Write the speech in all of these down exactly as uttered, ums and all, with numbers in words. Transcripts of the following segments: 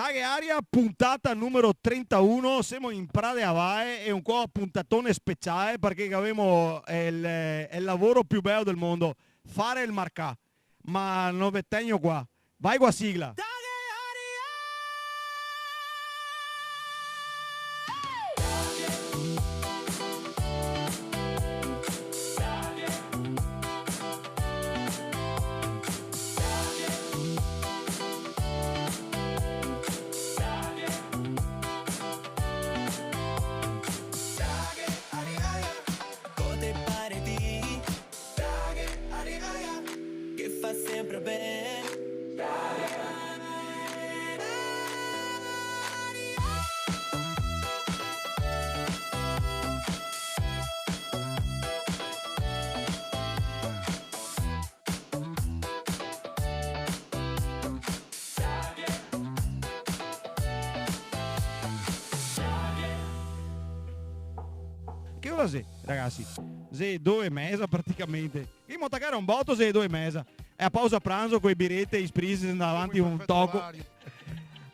Aghe Aria, puntata numero trentauno, semo in Pra de Avae e un co' puntatone speciale parché gavemo el, el lavoro più beo del mondo, fare el marcà. Ma no ve tegno qua. Vai co' a sigla. Che fa sempre ben. Che ora xe, ragasi? Xe do e meza praticamente. Ghemo tacà un boto, xe do e meza. E a pausa pranzo, co e birete, i spritz, se ndava avanti un toco.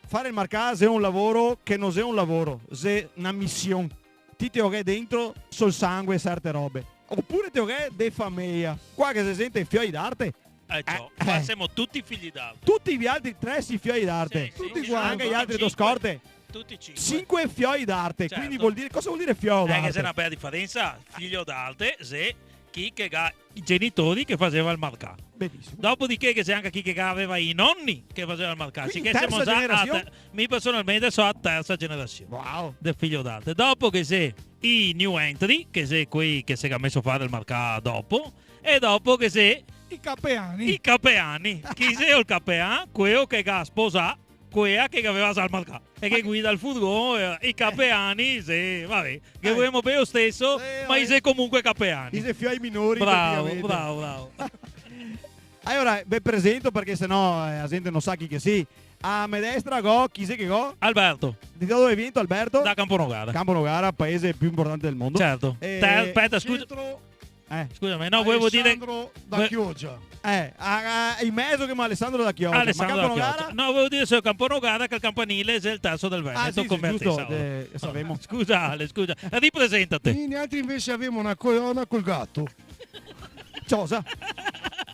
Fare el marcà xe un lavoro che no xe un lavoro, xe na mision. Ti te o ghè dentro sul sangue certe robe. Opure te o ghè de fameja. Qua che se sente fioi d'arte. Eh, ciò, eh, qua semo tuti figli d'arte. Tuti vialtri tre si fioi d'arte. Sì, sì, tuti quanti. Anca i altri do scorte. Tuti cinque. Cinque fioi d'arte, certo. Quindi vol dire, cosa vol dire fioi d'arte? Eh, che xe na bela difarensa. Figlio d'arte, xe chi che ga i genitori che faseva el marcà. Benissimo. Dopodiché ghe xe anca chi che gaveva i noni che faseva el marcà. Quindi sicché semo terza generasion? Mi personalmente so' a terza generasion. Wow. Del figlio d'arte. Dopo ghe xe i new entry, che xe quei che se ga meso a fare el marcà dopo. E dopo ghe xe i capeani. I capeani. Chi xe el capean? Queo che ga sposà quea che gaveva za el marcà e che guida el furgon, eh, i capeani, sì, vabè, che volemo ben lo steso, ma i xe comunque capeani. I xe fioi minori, praticamente. Bravo, bravo, bravo. Alora, ve presento parché se no, eh, la zente no sa chi che sì. A me destra go, chi xe che go? Alberto. Da dove vien Alberto? Da Camponogara. Camponogara, paese più importante del mondo. Certo. Eh, speta, scusa. Centro Eh. Scusame, no, volevo dire Alessandro da Chioggia. Eh, a, a, in mezo ghemo Alessandro da Chioggia. Alessandro da Chioggia. Ma Camponogara? No, volevo dire solo Camponogara, che el campanile xe el terzo del Veneto, ah, sì, sì, come giusto, te sa. Eh, savemo. Scusa, Ale, scusa. Ripresentate. Sì, nialtri invese gavemo na colona col gato. Ciosa.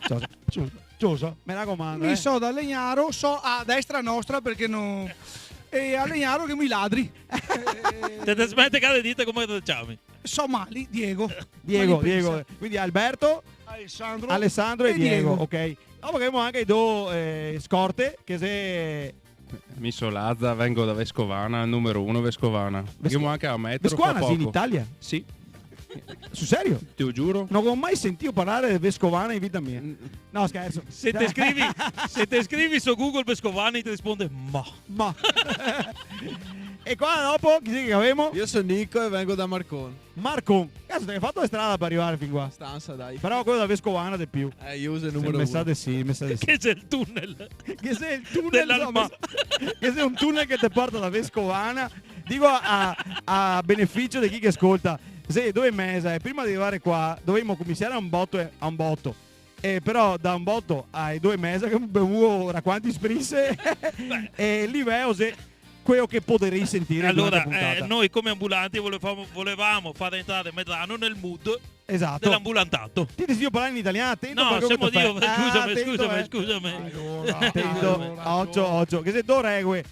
Ciosa. Ciosa. Ciosa. Me racomando, eh. Mi so da Legnaro, so a destra nostra parché no... E a Legnaro ghemo i ladri. Te, te smete che te dite come te ciami. So mali, Diego. Diego, Diego. Quindi Alberto, Alessandro e Diego. Alessandro e Diego, ok. Dopo ghemo anca i do, eh, scorte, che xe... Mi so Laza, vengo da Vescovana, el numero uno Vescovana. Ves-, ghemo anca a metro, Vescovana qua poco. Sì, in Italia? Sì. Sul serio? Te lo giuro. No go mai sentìo parlare de Vescovana in vita mia. Mm. No, scherzo. Se te scrivi, se te scrivi su Google Vescovana, te risponde, ma. Ma. E qua dopo, chi xe che gavemo? Io so Nico e vengo da Marcon. Marcon. Caso, te ga fato de strada par rivare fin qua. Stansa, dai. Però queo da Vescovana de più. Eh, io uso el numero uno. Sì, me sa de sì, me sa de sì. Che xe el tunel. Che xe el tunel, insoma, che xe un tunel che te porta da Vescovana. Digo a, a beneficio de chi che scolta. Xe do e meza, e prima de rivare qua dovemo cominsiare a un boto, e, a un boto. Eh, però da un boto ae do e meza che bevuo raquanti sprise, e el liveło xe queo che podarì sentire durante la puntata. Alora, eh, noi come ambulanti volevamo, volevamo far entrare Medrano nel mood, esatto, de l'ambulantato. Ti te sio parlare in italian, atento, no, parché semo dio, eh, scusame, ah, atento, scusame, eh, scusame. Alora, atento, alora, ocio, ocio, che xe do regoe.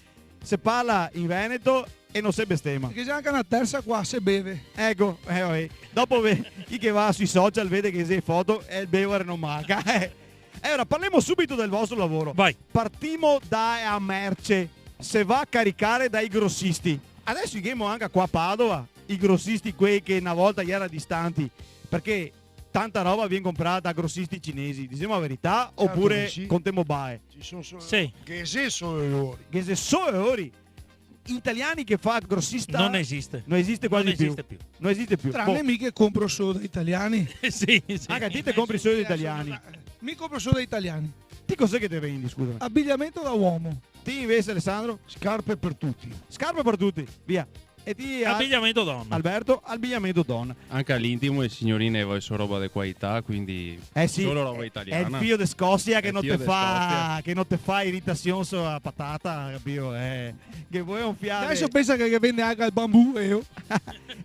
Se parla in veneto e no se bestema. Parché xe anca na tersa qua, se beve. Eco, eh, vabè. Dopo ve-, chi che va sui social vede che xe foto e el bevare no manca. Eh. E ora parlemo subito del vostro lavoro. Vai. Partimo da a merce. Se va a caricare dai grosisti. Adeso i ghemo anca qua a Padova, i grosisti, quei che na volta i era distanti, parché tanta roba vien comprà da grosisti cinesi, disemo la verità, opure contemo bae? Certo che sì. Ci son solo lori. Sì. Ghe xe solo lori. Ghe xe solo lori. Italiani che fa grosista? No esiste. No esiste quasi più. No esiste più. No esiste più. Trane mi che compro solo da italiani. Sì, sì. Anca ti te compri solo da italiani. Mi compro solo da italiani. Ti cos'è che te vendi, scusame? Abbigliamento da uomo. Ti invese, Alessandro? Scarpe per tutti. Scarpe per tutti, via. E ti, Al-, abigliamento donna. Alberto, abigliamento donna. Anca a l'intimo e signorine vol solo roba de qualità, quindi Eh sì, solo roba italiana. Xe el fio de Scosia che no te fa, che no te fa iritasion so la patata, capìo? Eh, che vol un fià de Deso pensa che, che vende anca el bambù, eh, oh.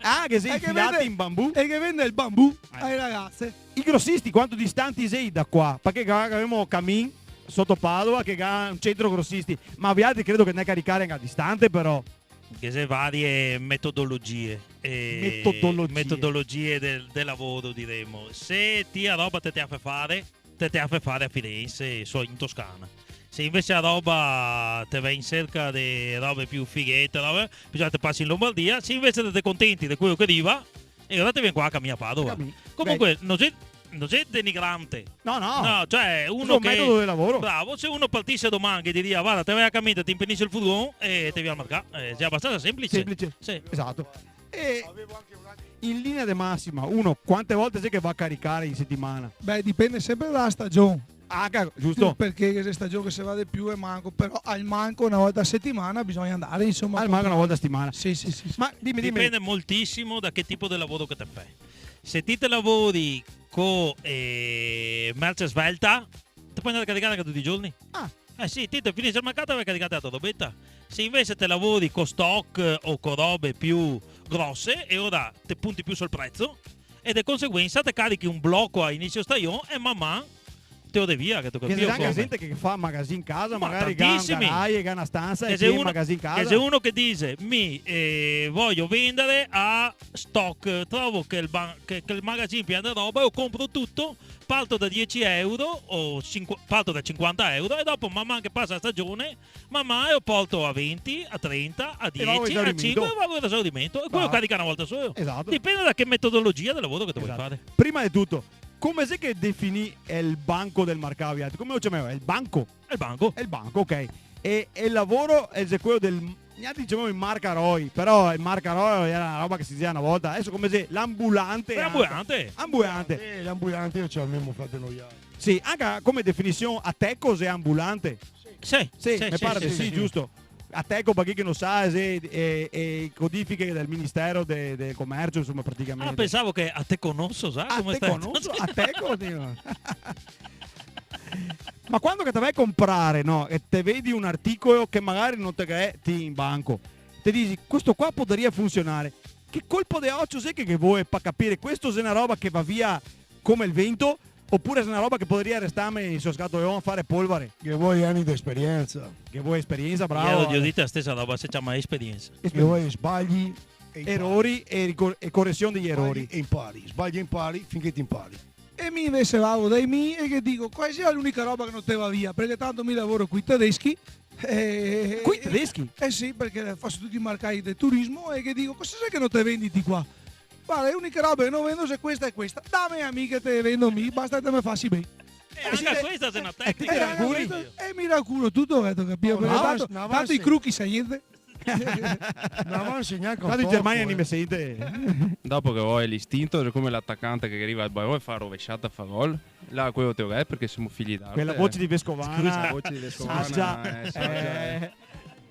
Ah, che xe infilati in bambù? E che vende el bambù ai ragazzi. I grosisti, quanto distanti xe da qua? Parché qua gavemo Camin, soto Padova, che ga un centro grosisti. Ma vialtri credo che ndè a caricare anca distante, però. Ghe xe varie metodologie, eh, metodologie. Metodologie del, del lavoro, diremo. Se ti a roba te, te la fè fare, te, te la fè fare a Firenze, so, in Toscana. Se invese a roba te va in serca de robe più fighete, robe, bisogna te pasi in Lombardia. Se invese te, te contenti de queo che riva, e alora te vien qua a Camin a Padova. Camin. Comunque, beh, no xe, no xe denigrante. No, no. No, cioè, uno che... Xe un metodo de lavoro. Bravo, se uno partise doman che diria, "Varda, te ve a Camin, te inpenise el furgon e te vien al mercà." Eh, xe abastansa senplice. Senplice. Sì. Esato. E in linea de masima, uno, quante volte xe che va a caricare in setimana? Beh, dipende senpre da la stagion. Anca, giusto? Parché ghe xe stagion che se va de più e manco, però al manco na volta a setimana bisogna andare, insoma. Al manco na volta a setimana. Sì, sì, sì, sì. Ma dime, dime. Dipende moltisimo da che tipo de lavoro che te fè. Se ti te lavori co, eh, merce svelta, te pol andare a caricare anca tuti i giorni. Ah. Eh sì, ti te finisi el mercato e te ve a caricare la to robeta. Se invese te lavori co stock o co robe più grose, e alora te punti più sul prezo, e de conseguensa te carichi un bloco a inisio stajon e man man te lo de via, che te capisi? Ghe xe anca zente che fa magazin casa, ma magari ga un garaio, ga na stansa e fa magazin casa. Ghe xe uno che dixe, "Mi, eh, vojo vendare a stock, trovo che el ba-, che, che el magazin pien de roba, lo compro tuto, parto da dieci euro o cinqu-, parto da cinquanta euro e dopo, man man che pasa la stagion, man man lo porto a venti, a trenta, a dieci, a sinque e vao a esaurimento." E queo carica na volta soło. Esato. Dipende da che metodologia de lavoro che te vol fare. Prima de tuto, come xe che definì el banco del marcà, vialtri? Come lo ciamè? El banco? El banco. El banco, ok. E, e el lavoro xe queo del, nialtri ciamemo i marcaroi, però el marcaroi iera na roba che se dixeva na volta. Deso come xe? L'ambulante. L'ambulante. Ambulante. Eh, l'ambulante lo ciamemo fra de noialtri. Sì, anca come definision, ateco xe ambulante. Sì, sì, sì, me pare de sì, giusto? Ateco, par chi che no sa, xe, eh, eh, codifiche del Ministero de, del Comercio, insoma, praticamente. Ah, pensavo che ateco no so, sa come stai? Ateco no so, ateco, digo. Ma quando che te va a comprare, no, e te vedi un articolo che magari no te ghe ti in banco, te dixi, "Questo qua podaria funsionare." Che colpo de ocio xe che, che te vol par capire, questo xe na roba che va via come el vento, opure xe na roba che podaria restarme in sto scatolon a fare polvare? Ghe vol ani de esperiensa. Ghe vol esperiensa, bravo. Iero ghe go dito la stesa roba, se ciama esperiensa. Esperiensa. Ghe vol sbagli e impari. Erori e ricor-, e coresion dei erori. Sbagli e impari, sbagli e impari finché te impari. E mi invese vao dai mi e ghe digo, "Quała xe l'unica roba che no te va via?" Parché tanto mi lavoro coi tedeschi. Eh, coi tedeschi? Eh sì, parché faso tuti i marcai de turismo e ghe digo, "Cosa xe che no te vendi ti qua?" "Varda, le uniche robe che no vendo xe questa e questa." "Dame a mi che te le vendo mi, basta che te me fasi ben." Eh, anca questa xe na tecnica. E ti te la curi? E mi la curo tuto, vedo, capìo? Parché tanto, tanto i cruchi sa gnente. No avanzi gnanca un poco, eh. Qua in Germania no i me sente. Dopo ghe vol l'istinto, xe come l'atacante che riva al balon e fa rovesciata, fa gol. Là, queo te lo ga, parché semo figli d'arte. Quela voce de vescovana. Scusa, voce de vescovana, eh, sa già, eh.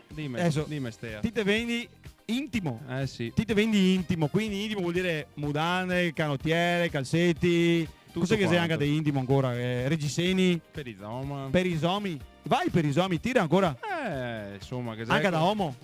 Dime, dime, Stea. Ti te vendi intimo. Eh, sì. Ti te vendi intimo, quindi intimo vol dire mudande, canotiere, calseti. Tuto quanto. Cosa che xe anca de intimo ancora? Eh, regiseni? Perizoma. Perizoma. Vai, perizoma, tira ancora? Eh, insoma, che... Anca da omo?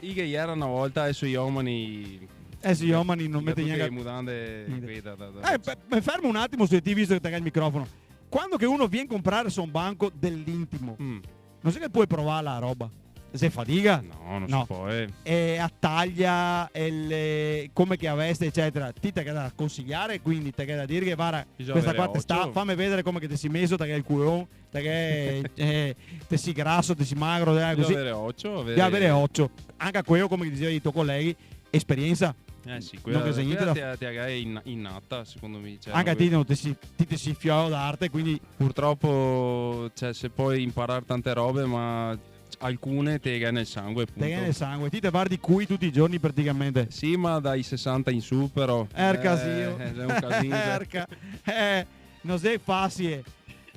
I ghe iera na volta, deso i omani... Eh, sì, i omani no i mete gnanca mudande, gnente. Qui da, da, da... Eh, beh, me fermo un atimo su de ti, visto che te ga el microfono. Quando che uno vien comprare su un banco de l'intimo, mm, no xe che pol provar la roba? Se fadiga? No, no se pol, eh. E la taglia, e le, come che la veste, ecetera. Ti te ghe da consigliare, quindi te ghe da dirghe, "Varda, questa qua te sta, fame vedere come che te si meso, te ghe el culon, te ghe, eh, te si graso, te si magro, eh, cusì." Bisogna avere ocio, avere... Bisogna avere ocio. Anca queo, come che dixeva i to coleghi, esperiensa. Eh sì, no ghe xe gnente da... Quela te, te la ga in-, innata, secondo me, cioè, anca ti, no, te si, ti te si fioło d'arte, quindi... Purtropo, cioè, se pol inparare tante robe, ma alcune te le ga nel sangue, punto. Te le ga nel sangue. Ti te vardi cui tuti i giorni praticamente. Sì, ma dai sesanta in su, però. Erca, eh, zio. Eh, xe un casin, cioè. Erca. Eh, no xe fasie.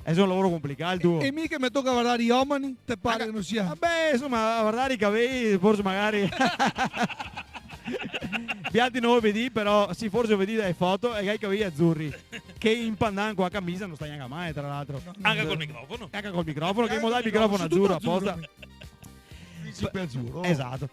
Eh, xe un lavoro conplicà el tuo. E, e mi che me toca vardare i omani, te pare che no sia? Vabè, insoma, vardare i cavei, forse magari. Vialtri no lo vedì, però sì, forse lo vedì dae foto, e gai capei azuri. Che in pandan co a camisa no sta gnanca mal, tra l'altro. Anca col microfono. Anca col microfono, che mo dà el microfono azuro aposta. Principe azuro. Esato.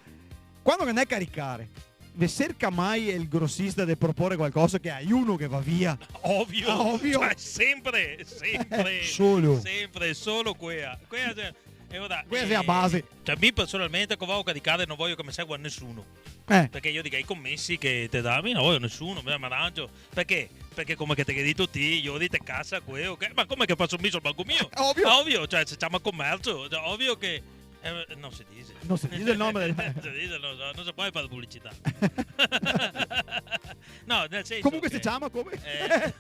Quando che ndè a caricare, ve serca mai el grosista de propore qualcosa che a uno che va via? Ovio. Ah, ovio. Cioè, sempre, sempre. Solo. Sempre, solo quea. Quea xe, e ora, quea xe a base. Cioè, mi personalmente, co vao a caricare, no voio che me segua nesuno. Eh. Parché mi digo, i comesi che te dà, mi no voio nesuno, mi me arangio. Parché? Parché come che te ghe dito ti, i te casa queo, che, ma come che faso mi sul banco mio? Ovio. Ah, ovio, cioè, se ciama comercio, cioè, ovio che Eh, no se dixe. No se dixe el nome del... No se dixe, no, no, no se pol far publicità. No, nel senso... Comunque che se ciama come? Eh,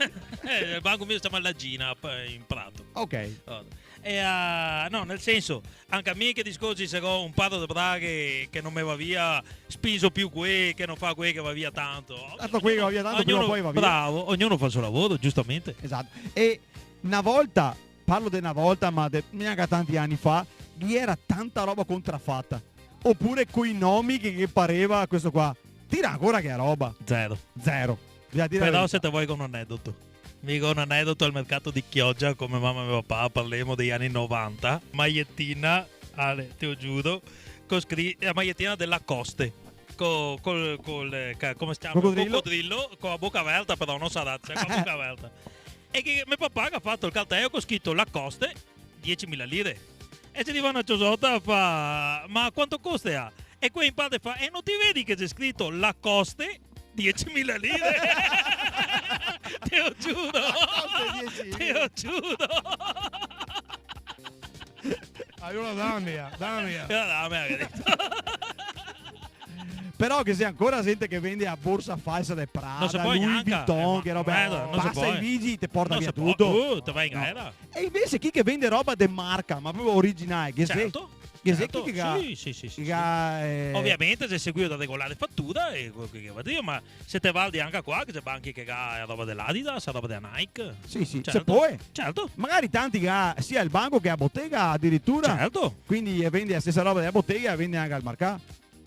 eh, el banco mio se ciama La Gina, p-, in Prato. Ok. No. E, eh, no, nel senso, anca mi che discorsi, se go un paro de braghe che no me va via, spinso più quee, che no fa quee che va via tanto. Tanto quee che va via tanto, prima o poi va via. Ognuno, bravo, ognuno fa el so lavoro, giustamente. Esato. E na volta parlo de na volta, ma de, gnanca tanti ani fa, ghe iera tanta roba contrafata. Opure coi nomi che, che pareva questo qua. Tira ancora che roba. Zero. Zero. Bisogna dire la verità. Però se te vol un anedoto. Mi go un anedoto al mercato de Chioggia, co me mama e me papà, parlemo dei ani novanta. Maietina, Ale, te lo giuro, co scri-, la maietina de Lacoste. Co, col, col, eh, ca-, come se ciama? Cocodrilo? Cocodrilo, co la boca verta, però no sarà, cioè, co la boca verta. E che me papà che ga fato el carteo co scrito Lacoste, diecimila lire. E se riva na ciosota, fa: "Ma quanto costa?" E quea in parte fa: "E no te vedi che xe scrito Lacoste, diecimila lire?" Te lo giuro. Lacoste, dieci lire. Te lo giuro. Alora damela, damela. Alora damela, che ga dito. Però ghe xe ancora gente che vende a borsa falsa de Prada, Louis Vuitton, che roba. No se pol gnanca, eh, ma, ma no se pol. Pasa i vigili, te porta via tuto. No se pol. Uh, te va in galera. E invese chi che vende roba de marca, ma proprio originale, ghe xe, ghe xe chi che ga, sì, sì, sì, sì, che ga, eh... Ovviamente xe seguìo da regolare fatura e quel che va dir, ma se te vardi anca qua, che xe banchi che ga roba de l'Adidas, roba de Nike. Sì, sì, se pol. Certo. Magari tanti che ga sia el banco che a botega adiritura. Certo. Quindi, eh, vende la stesa roba dela botega e vende anca al marcà.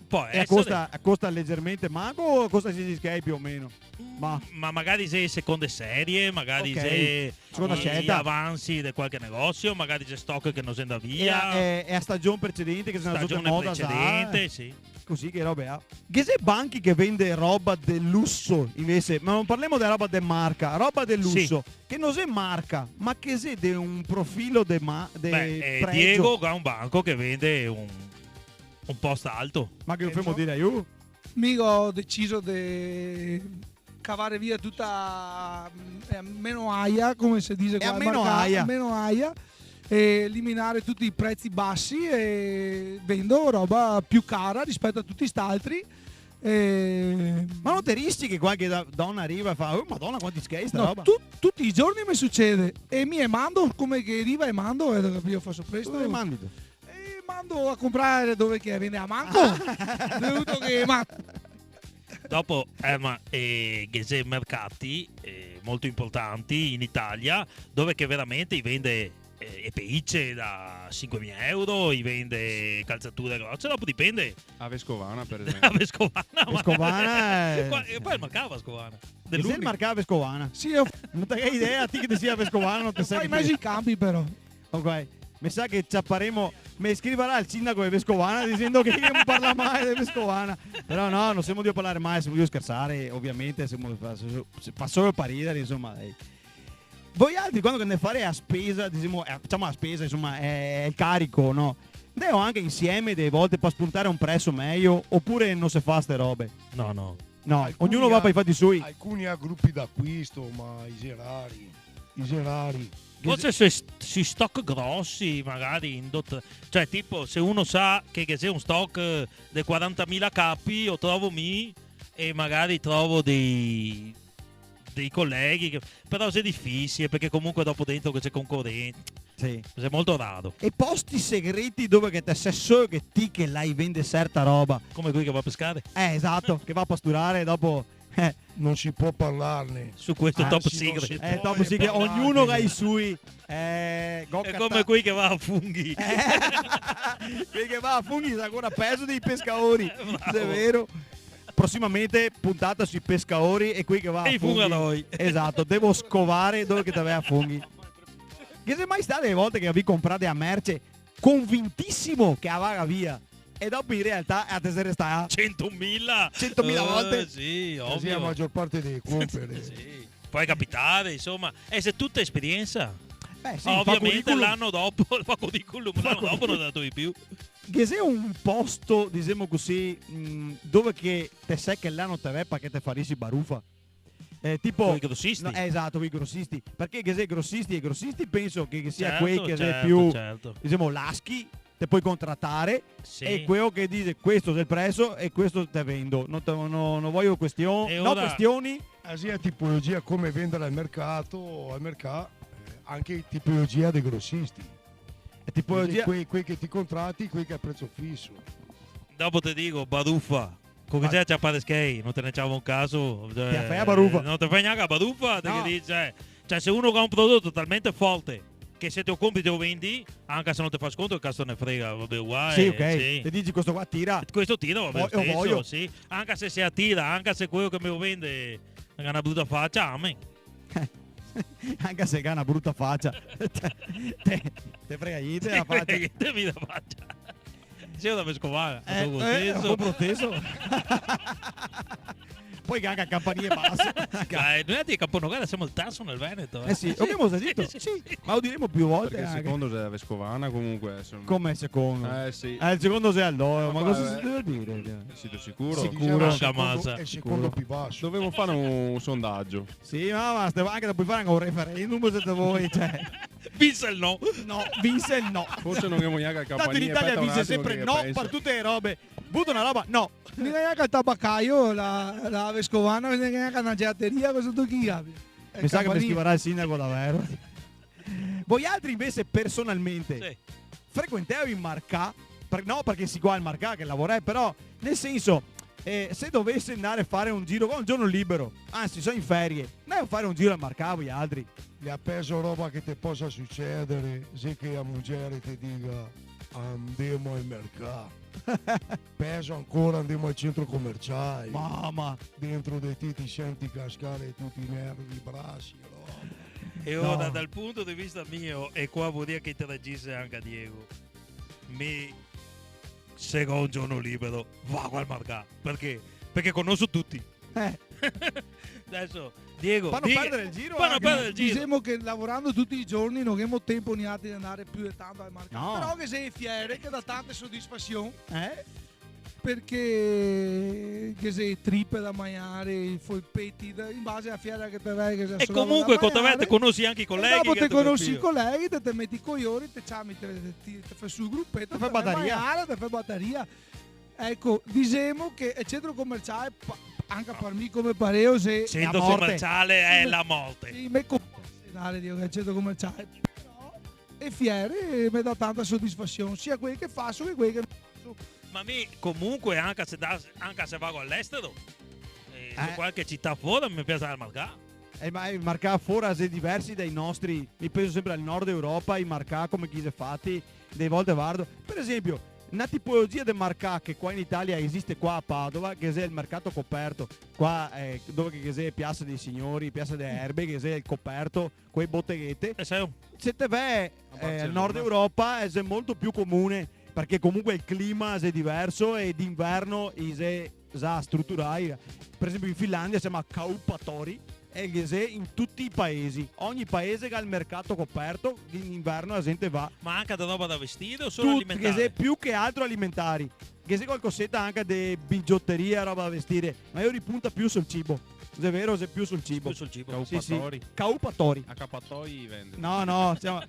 Pol esare. E costa, costa legermente manco o costa i stesi schei più o meno? Ma... Ma magari xe seconde serie, magari xe i, i avansi de qualche negosio, magari xe stock che no xe ndà via. E a, e, e a stagion precedente, che xe na stagion de moda, sa, eh. Stagion precedente, sì. Cusì che robe, ah. Ghe xe banchi che vende roba de luso, invese, ma no parlemo de roba de marca, roba de luso, sì, che no xe marca, ma che xe de un profilo de ma-, de pregio. Beh, eh, Diego ga un banco che vende un, un posto alto. Ma che lo femo dire a lu? Mi go deciso de cavare via tuta, mm, eh, meno aia, come se dixe qua, meno aia, meno aia, e eliminare tuti i prezi basi e vendo roba più cara rispeto a tuti st'altri. E... Ma no te rischi che qualche da-, dona riva e fa: "Oh, Madona, quanti schei sta roba"? No, tu-, tuti i giorni me sucede. E mi e mando, come che riva e mando, eh, capìo, faso presto. Dove mandi? E mando a comprare dove che vende a manco. Ah. Veduto che, ma... Dopo, eh, ma, eh, ghe xe mercati, eh, molto importanti in Italia, dove che veramente i vende, eh, e peice da sinquemila euro, i vende calzature grosse, dopo dipende. A Vescovana, per esempio. A Vescovana, ma... Vescovana, eh, qua, e po' el marcà Vescovana. Ghe xe el marcà Vescovana? Sì, no te ga idea, ti che te sia vescovano, no te sa che... Fai mezo i cambi, però. Ok, me sa che ciaparemo, me scrivarà el sindaco de Vescovana dixendo che, che no parla mai de Vescovana. Però no, no semo drio parlare mal, semo drio schersare, ovviamente, semo, fa, fa solo par ridare, insoma, dai. Voialtri, quando che ndè a fare a spesa, disemo, eh, disemo a spesa, insoma, eh, el carico, no? Ndeo anca insieme dee volte par spuntare un preso mejo, opure no se fa ste robe? No, no. No, ognuno va par i fati sui. Alcuni ga grupi d'acquisto, ma i xe rari. I xe rari. Forse se st-, sui stock grosi, magari in dot-, cioè, tipo, se uno sa che, che xe un stock, eh, de quarantamila capi, lo trovo mi, e magari trovo dei, dei coleghi che, però xe difisile, parché comunque dopo dentro che xe concorente. Sì. Xe molto raro. E posti segreti dove che te sè solo che ti che la i vende serta roba? Come quei che va a pescare? Eh, esato, che va a pasturare e dopo, eh. Non si può parlarne. Su questo top secret. Ah, sì, non si può. Eh, top secret, ognuno ga i sui. Eh, go catà. Xe come quei che va a funghi. Eh, quei che va a funghi xe ancora pezo dei pescaori. Bravo. Xe vero. Prosimamente puntata sui pescaori e quei che va a funghi. E i fungadoi. Esato, devo scovare dove che te ve a funghi. Ghe xe mai stà dele volte che gavì comprà dea merce convintisimo che la vaga via e dopo in realtà la te xe restà centomila. Centomila volte? Eh, sì, ovio. Sì, la magior parte dee compere. Sì. Pol capitare, insoma, e xe tuta esperiensa. Beh, sì, fa curriculum. Ovviamente l'ano dopo, fa curriculum, l'ano dopo no te dà de più. Ghe xe un posto, disemo cusì, mm, dove che te sè che là no te ve parché te farisi barufa? Eh, tipo... Coi grosisti. No, eh, esato, coi grosisti. Parché ghe xe grosisti e grosisti, penso che, che sia quei che xe più, certo, disemo, laschi, te pol contratare, sì, e queo che dixe: "Questo xe el preso e questo te vendo. No te, no, no vojo question-, no questioni." Ah, sì, la tipologia come vendere al mercato, al mercà, eh, anca tipologia de grosisti. E tipologia... Quei, quei che ti contrati, quei che a preso fiso. Dopo te digo, barufa, co che xe ciapare schei, no te ne ciapa un caso, cioè, te fè a barufa. No te fè gnanca a barufa, te... No. Che dixe, cioè, se uno ga un prodoto talmente forte che se te lo compri te lo vendi, anca se no te fa sconto, che caso te ne frega, va ben uguale, sì, ok. Sì. Te dixi: "Questo qua tira. Questo tira, va ben lo steso, sì. Anca se se atira, anca se queo che me lo vende ga na bruta facia, amen." Anca se ga na bruta facia. Te, te, te frega gnente la facia. Te frega gnente la facia. Sì, da vescovana, eh, eh, proteso. Poi ga anca campanie baso. Dai, noi altri de Camponogara semo el terso nel Veneto, eh. Eh sì, lo gavemo za dito. Sì, sì, sì. Ma lo diremo più volte anca. Parché el secondo xe la vescovana, comunque, adeso. Come el secondo? Eh, sì. Eh, el secondo xe Aldo, ma cosa se deve dire? Sito sicuro? Sicuro. Anca masa. El secondo più baso. Dovemo fare un, un sondajo. Sì, ma basta, anca te pol fare anca un referendum se te vol, cioè. Vinse el no. No, vinse el no. Forse no gavemo gnanca le campanie. Tanto in Italia vinse senpre no par tute le robe. Buto na roba, no. Gnanca el tabacaio, la, la vescovana, gnanca na gelateria, cosa te vol che i gabia? Mi sa che me schivarà el sindaco davero. Voialtri invese personalmente, sì, frequentevi el marcà? Par-, no, parché si qua al marcà che lavorè, però, nel senso, eh, se dovese ndare a fare un giro, un giorno libero, anzi, so in ferie, ndè a fare un giro al marcà voialtri? La pezo roba che te posa sucedere xe che la mugere te diga: "Andemo al mercà." Pezo ancora, andemo al centro comerciale. Mama! Dentro de ti ti senti cascare tuti i nervi, brasi, roba. E ora, no, dal punto de vista mio, e qua voria che interagise anca Diego, mi, se go un giorno libero, vago al marcà. Parché? Parché conoso tuti. Eh. Adeso, Diego, fa no perdere el giro, fa no perdere el giro. Disemo che lavorando tuti i giorni no gavemo tenpo nialtri de ndare più de tanto al marcà. No. Però ghe xe e fiere che dà tante sodisfasion. Eh? Parché ghe xe e tripe da magnare, i folpeti, da, in base a fiera che te ve, ghe xe... E comunque co te ve te conosi anca i coleghi. E dopo te conosi i coleghi, te, te meti i coioni, te ciami, te, te, te fa su el grupeto, te fa bataria. Te fa bataria. Eco, disemo che el centro comerciale, pa-, anca par mi come pareo, xe la morte. Centro comerciale xe la morte. Sì, me co-, dare, digo, che el centro comerciale. Però e fiere me dà tanta sodisfasion, sia quele che faso che quele che no faso. Ma mi comunque, anca se da-, anca se vago al'estero, eh, in qualche cità fora, me piaxe ndare al marcà. Eh, ma i marcà fora xe diversi dai nostri, mi penso senpre al nord Europa, i marcà come che i xe fati, dee volte vardo. Par esenpio, na tipologia de marcà che qua in Italia esiste qua a Padova, che xe el mercato coperto, qua, eh, dove che, che xe Piasa dei Signori, Piasa dee Erbe, che xe el coperto, quee boteghete. Eh, sì. Se te ve, eh, al nord Europa, eh, xe molto più comune, parché comunque el clima xe diverso e d'inverno i xe za struturai. Par esenpio in Finlandia se ciama kauppatorit, e ghe xe in tuti i paesi. Ogni paese ga el mercato coperto, in inverno la zente va. Ma anca de roba da vestire o solo alimentare? Tut-, ghe xe più che altro alimentari. Ghe xe qualcoseta anca de bigiotteria, roba da vestire, ma i ripunta più sul cibo. Xe vero, xe più sul cibo. Più sul cibo. Sì, sì. Kauppatorit. Kauppatorit. Accappatoi vende. No, no, se ciama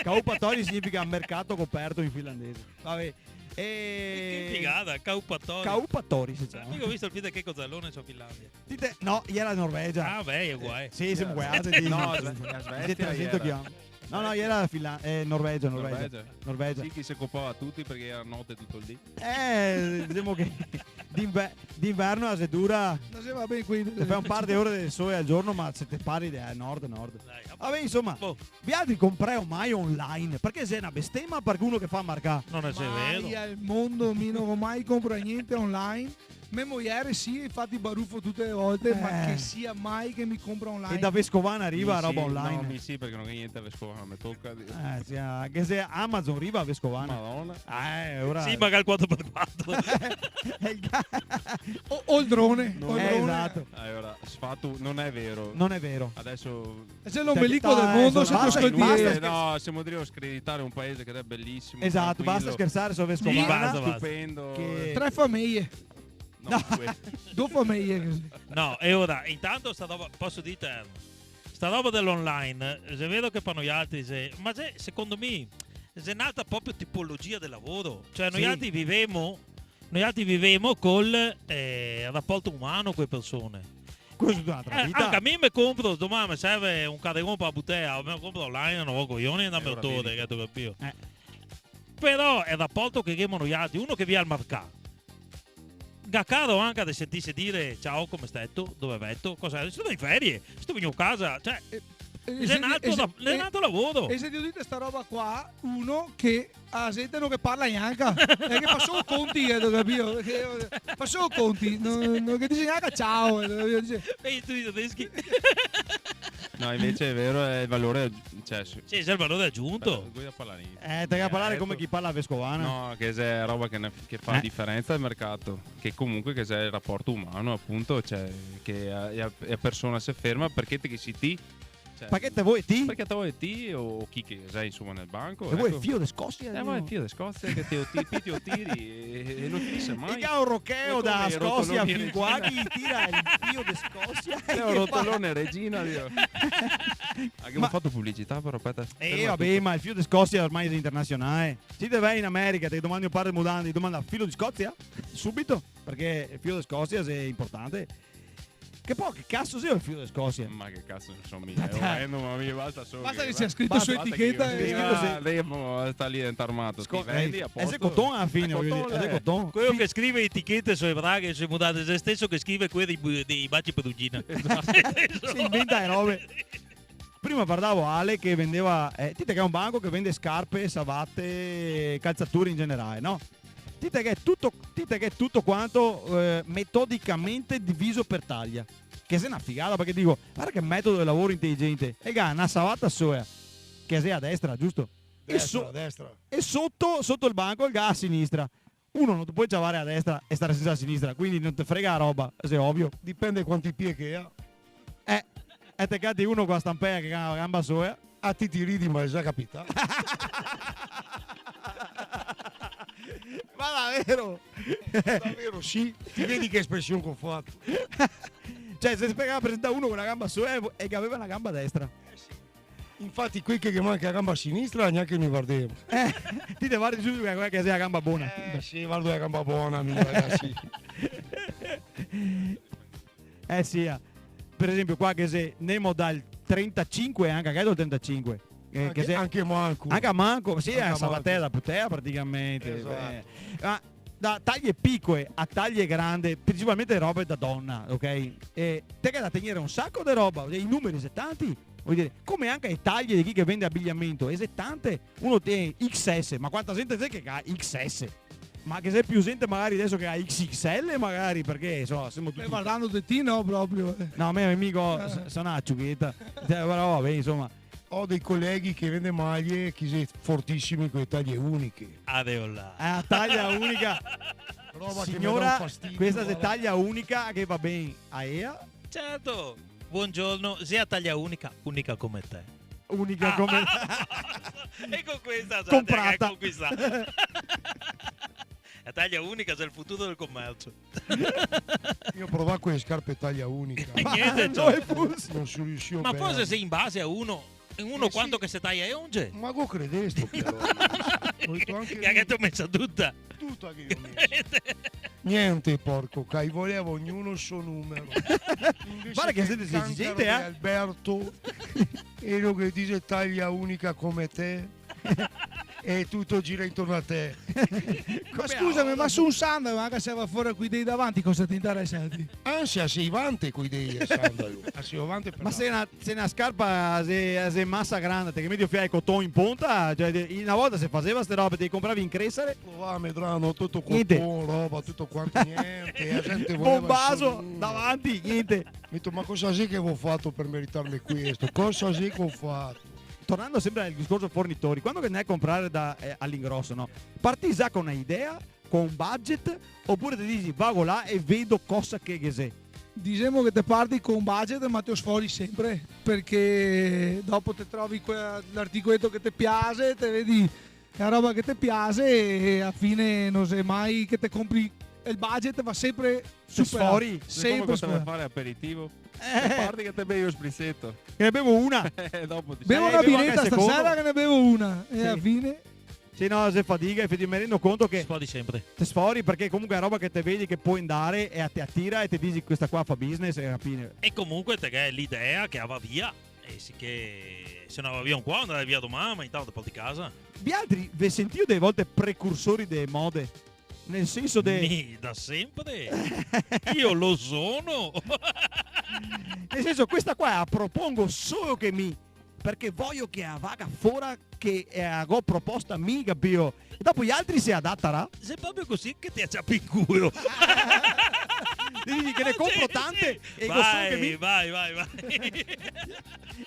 kauppatorit, significa mercato coperto in finlandese. Vabè. E che figata, kauppatorit. Kauppatorit se ciama. Eh, mi go visto el film de Checco Zalone su Finlandia. Ti te-, no, iera Norvegia. Ah, beh, xe uguale. Eh, sì, semo uguali, sì. No, la Sve-, la Svesia iera. Tresento chilometri. No, no, iera Finla-, eh, Norvegia, Norvegia. Norvegia. Norvegia. Sì, che se copava tuti parché iera note tuto el dì. Eh, disemo che d'inve-, d'inverno la xe dura. No se va ben quindi. Te fè un par de ore de sole al giorno, ma se te parli de, eh, nord, nord. Dai, vabè, insoma, boh. Vialtri compreo mai online? Parché xe na bestema par uno che fa marcà. No xe vero. Mai al mondo, mi no go mai comprà gnente online. Me mojer sì, infati barufo tute le volte, ma che sia mai che mi compra online. E da Vescovana riva roba online? Mi sì, no, mi sì, parché no ghe xe gnente a Vescovana, me toca dir. Eh, sì, ah, che xe Amazon riva a Vescovana? Madona. Eh, ora... Sì, magari el quatro par quatro. El ga-, o, o el drone, o el drone. Eh, esato. Alora, sfato, no xe vero. No xe vero. Adeso... Xe l'ombelico del mondo, se te scolti. Basta, basta scher-, no, semo drio screditar un paese che xe belisimo, tranquilo. Esato, basta schersar su Vescovana. Sì, basta, basta. Stupendo. Che... Tre fameje. No, no. Due. Do fameje cusì. No, e ora, intanto sta roba, poso dirte, sta roba de l'online, xe vero che par noialtri xe, ma xe, secondo mi, xe n'altra proprio tipologia de lavoro. Cioè, sì, noialtri vivemo, noialtri vivemo col, eh, raporto umano co le persone. Questa xe un'altra vita. Eh, anca mi me compro, doman me serve un caderon par la butea, me lo compro online, no go coioni, dame oto ore, che te capìo. Eh. Però xe el raporto che ghemo noialtri, uno che vien al marcà. Ga caro anca de sentirse dire: "Ciao, come steto? Dove veto? Cosa xe? Seto in ferie? Seto vegnù casa?" Cioè, eh, eh, xe un altro, xe un altro lavoro. E se ti dite sta roba qua, uno che a la zente no ghe parla gnanca, e che fa solo conti, eh, te capìo? Che, eh, fa solo conti, no, no ghe dixe gnanca ciao, eh, te capìo? Dixe... E i tedeschi? No, invese xe vero, xe el valore, cioè, sì, xe el valore agiunto. Beh, voio parlar in... Eh, te ga da parlar come chi parla a Vescovana. No, che xe roba che ne, che fa la diferensa del mercato, che comunque che xe el raporto umano, apunto, cioè, che a, a, a persona se ferma parché te ghe si ti, cioè, parché te vol ti? Parché te vol ti o, o chi che xe, insoma, nel banco, eco. Te vol el fio de Scosia? Eh, vol el fio de Scosia, che te lo ti-, ti lo tiri e, e no finise mai. E che xe un rocheo da Scosia fin qua, chi tira el fio de Scosia? Xe un rotolone, Regina, Dio. Ah, che go fato publicità, però, speta. Eh, vabè, ma el fio de Scosia ormai xe internasionale. Se te va in America, te domandi un par de mudande, te domanda: "Filo di Scozia?" Subito, parché el filo de Scosia xe inportante. Che po', che caso xe el filo de Scosia? Ma che caso, insoma, eh, no, ma mi basta solo... Basta che sia scrito su eticheta e... Basta che sia scrito su... Ah, dai, mo, sta lì dentro armato, ti vendi, a posto. Xe coton a la fine, voio dir, xe coton. Queo che scrive etichete su le braghe, su le mudande, xe el steso che scrive quee dei bu-, dei baci perugina. Esato. Se inventa le robe. Prima vardavo Ale che vendeva, eh, ti te ghè un banco che vende scarpe, savate, calzature in generale, no? Ti te ghè tuto, ti te ghè tuto quanto, eh, metodicamente diviso per taglia. Che xe na figata, parché digo, varda che metodo de lavoro inteligente. El ga na savata sola, che xe a destra, giusto? E so-, destra, destra. E soto, soto el banco, el ga a sinistra. Uno no te pol ciavare a destra e stare sensa a sinistra, quindi no te frega la roba, xe ovio. Dipende quanti pie che el ga. Eh, e te cati uno co la stampea che ga na gamba sola. Ah, ti, ti ridi, ma xe già capità. Ma davero? Davero, sì. Ti vedi che espresion che go fato. Cioè, se te ga presentà uno co la gamba sola e, e che gaveva na gamba destra. Eh, sì. Infati, quei che ghe manca la gamba sinistra, gnanca no i vardemo. Eh, ti te vardi subito quela che xe la gamba bona. Eh, sì, vardo la gamba bona, mi, ragasi. Eh, sì, ah. Par esenpio, qua che xe, ndemo dal trentasinque, anca che xe dal trentasinque. Eh, anca, che xe anca manco. Anca manco, sì, anca a savatela da putea, praticamente. Esato. Eh. Ma da taglie picoe a taglie grande, principalmente robe da dona, ok? E te ghè da tegnere un saco de roba, i numeri xe tanti, voio dire, come anca le taglie de chi che vende abigliamento, e xe tante, uno te-, X S, ma quanta zente xe che ga X S? Ma che xe pì zente magari deso che ga X X L magari, parché, insoma, semo tuti... Eh, vardando de ti, no, proprio, eh. No, mi, mi go, eh, s-, so na ciucheta, cioè, però, vabè, insoma. Go dei coleghi che vende maglie, che xe fortisimi co le taglie uniche. Adeola. Eh, a taglia unica. Roba che me dà un fastidio, ma va. Siora, questa xe taglia unica che va ben a ea? Certo. Buongiorno, xe a taglia unica, unica come te. Unica come... Ah, e co questa, comprata. Conquistà. La taglia unica xe el futuro del comercio. Mi go provà co le scarpe taglia unica. Gnente, no, ciò. No so riusìo bene. Ma forse xe in base a uno, uno quanto che se taia e onge. Eh, sì. Ma go credesto, però. Go dito anche... Che gheto mesa tuta? Tuta che go meso. Gnente, porco, che i voleva ognuno el so numero. Varda che sente, xe esigente, eh? Invese che el cancaro de Alberto, elo che dixe taglia unica come te. E tuto gira intorno a te. Ma scusame, ma su un sandalo, anca se va fora coi dei davanti, cosa te interesa a ti? Ansia, se i vante coi dei el sandalo. Ah, se i vante per... Ma se na, se na scarpa xe, xe masa granda, te ghe meti un fià de coton in ponta, cioè, de, na volta se faseva ste robe, te le compravi in Cresare. Provà, Medrano, tuto coton, roba, tuto quanto, gnente, la gente voleva... Bombaso, solo uno. Davanti, gnente. Mi go dito, "Ma cosa xe che go fato per meritarme questo? Cosa xe che go fato?" Tornando sempre al discorso fornitori, quando che ndè a comprare da, eh, a l'ingroso, no? Parti za co na idea, co un budget, opure te disi, "Vago là e vedo cosa che ghe xe"? Disemo che te parti co un budget, ma te lo sfori sempre, parché dopo te trovi que-, l'articoleto che te piaxe, te vedi la roba che te piaxe e a fine no xe mai che te compri, el budget va sempre superà. Te sfori, xe come co te va a fare aperitivo. Sempre superà. Eh. Te parti che te bevi un sprizzeto. Che ne bevo una. Eh, dopo ti... Bevo una bireta stasera, che ne bevo una. E a fine... Sì, no, xe fadiga, infati me rendo conto che... Te sfori sempre. Te sfori, parché comunque xe roba che te vedi che pol ndare e te atira e te disi, "Questa qua fa business", e a fine... E comunque te ghè l'idea che la va via. E sì che se no va via un qua, andava via doman, ma intanto te porti casa. Vialtri ve sentìo dele volte precursori dele mode? Nel senso de... Mi, da sempre. Io lo sono. Nel senso, questa qua la propongo solo che mi, parché vojo che la vaga fora che, eh, la go proposta mi, capìo? E dopo i altri se adatarà. Xe proprio cusì che te la ciapi in culo. Te disi che ne compro tante e digo solo che mi... Vai, vai, vai, vai.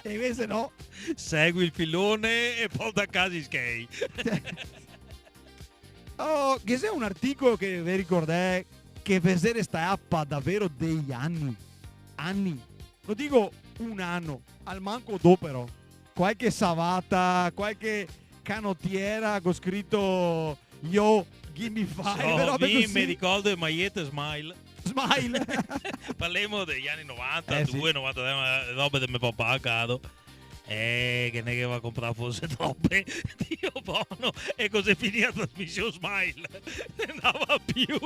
E invese no. Segui el filone e porta a casa i schei. Oh, ghe xe un articolo che ve ricordè che ve xe restà pa davero dei ani? Ani. No digo un ano, almanco do però. Qualche savata, qualche canotiera co scrito "Yo, give me five", robe cusì. Mi me ricordo le maiete Smile. Smile. Parlemo dei ani novanta, eh, sì, due, novantatré, ma robe de me papà, caro. Eh, che ne gaveva comprà forse trope. Dio bono. E cusì finìa la trasmision Smile. No ndava più.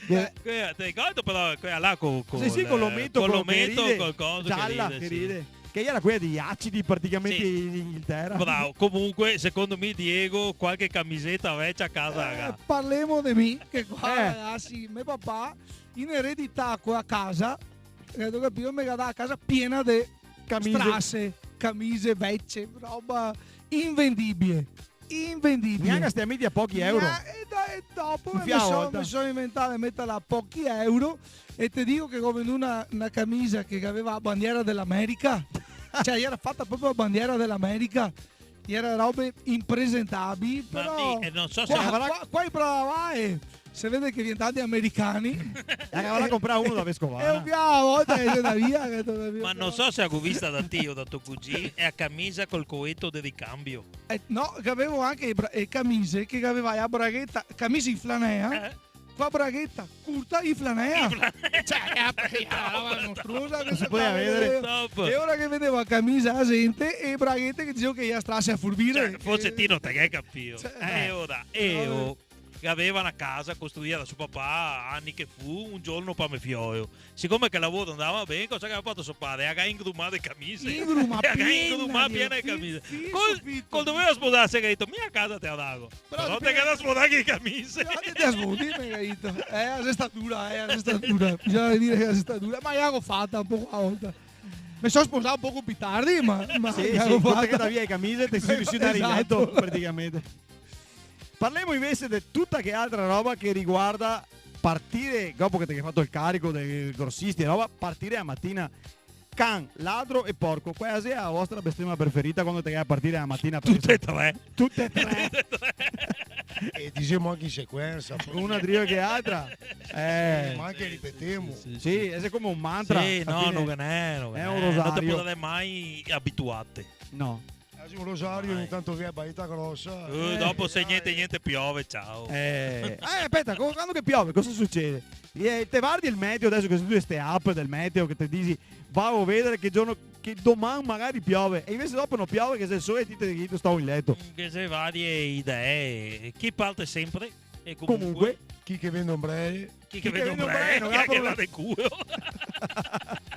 Eh. Quela, te ricordi però, quela là co, co... Sì, sì, co l'ometo, co l'ometo, che ride, col coso, gialla, che ride, che ride. Che iera quela dei acidi praticamente in Inghiltera. Bravo. Comunque, secondo me, Diego, qualche camiseta vecia a casa la ga. Eh, parlemo de mi, che qua, eh, ah, sì, me papà, in eredità qua a casa, eh, te capìo, me ga dà a casa piena de camixe, strase, camixe vece, roba invendibile. Invendibile. Gnanca ste a media, pochi euro. Gna-, e do-, e dopo me so-, me so inventà de meterla a pochi euro e te digo che go vendù na, na camisa che gaveva la bandiera de l'America. Cioè, iera fata proprio a bandiera de l'America. Iera robe impresentabili, però... Ma sì, eh, no so se... Qua, qua, qua i brava, eh. Se vede che vien tanti americani. E avrà comprà uno da Vescovana. E un fià a volta che se ne va via, che torna via. Ma no so se la go vista da ti o da to cugin, xe la camisa col coeto de ricambio. Eh, no, che gavevo anche le bra-, le camise che gaveva la bragheta, camise in flanea, eh, co la bragheta curta in flanea. In flanea. Cioè, che la, che la roba mostruosa, no se podeva vedere. Top. E ora che vedevo la camisa a la gente e le braghete che disevo che iera strase a furbire. Cioè, forse ti no te ghè capìo. Cioè, eh, no. E ora, e ora, che gaveva na casa costruìa da so papà, ani che fu, un giorno pa me fioio. Sicome che el lavoro ndava ben, cosa che ga fato so pare? La ga ingrumà de camise. Ingrumà, la ga ingrumà piena de camise. Col, col doveva sposarse, ga dito, "Mi la casa te la dago." Però te ghe da sposar co le camise. Però te, te la sposar, me ga dito. Eh, la xe stà dura, eh, la xe stà dura. Bisogna dire che la xe stà dura. Ma la go fata un poco a volta. Me so sposà un poco pì tardi, ma, ma sì, sì, co te ghe da via le camise, te si riusì a ndare in leto, praticamente. Parlemo invese de tuta che altra roba che riguarda partire, dopo che te ghe fato el carico dei grosisti e roba, partire la matina. Can, ladro e porco, quala xe la vostra bestema preferita quando te ghe da partire la matina? Tute e tre. Tute e tre. Tute e tre. E disemo anca in sequensa, però. Una drio che altra. Eh. Sì, ma anca ripetemo. Sì, sì, sì. Sì, xe come un mantra, sì, no, no ghe n'è, no ghe n'è. Xe un rosario. No te podarè mai abituarte. No. Eh, sì, un rosario, ogni tanto vien la baita grosa. Eh, dopo se gnente, gnente, piove, ciao. Eh, eh, speta, co-, quando che piove, cosa sucede? Eh, te vardi el meteo, deso che xe tute ste app del meteo che te disi, "Vago a vedare che giorno, che doman magari piove", e invese dopo no piove, che xe el sole, e ti te, ti te sta in leto. Mm, ghe xe varie idee. Chi parte sempre, e comunque. Comunque. Chi che vende ombrele. Chi che vende ombrele, no ghe n'è problema. Chi che va de culo.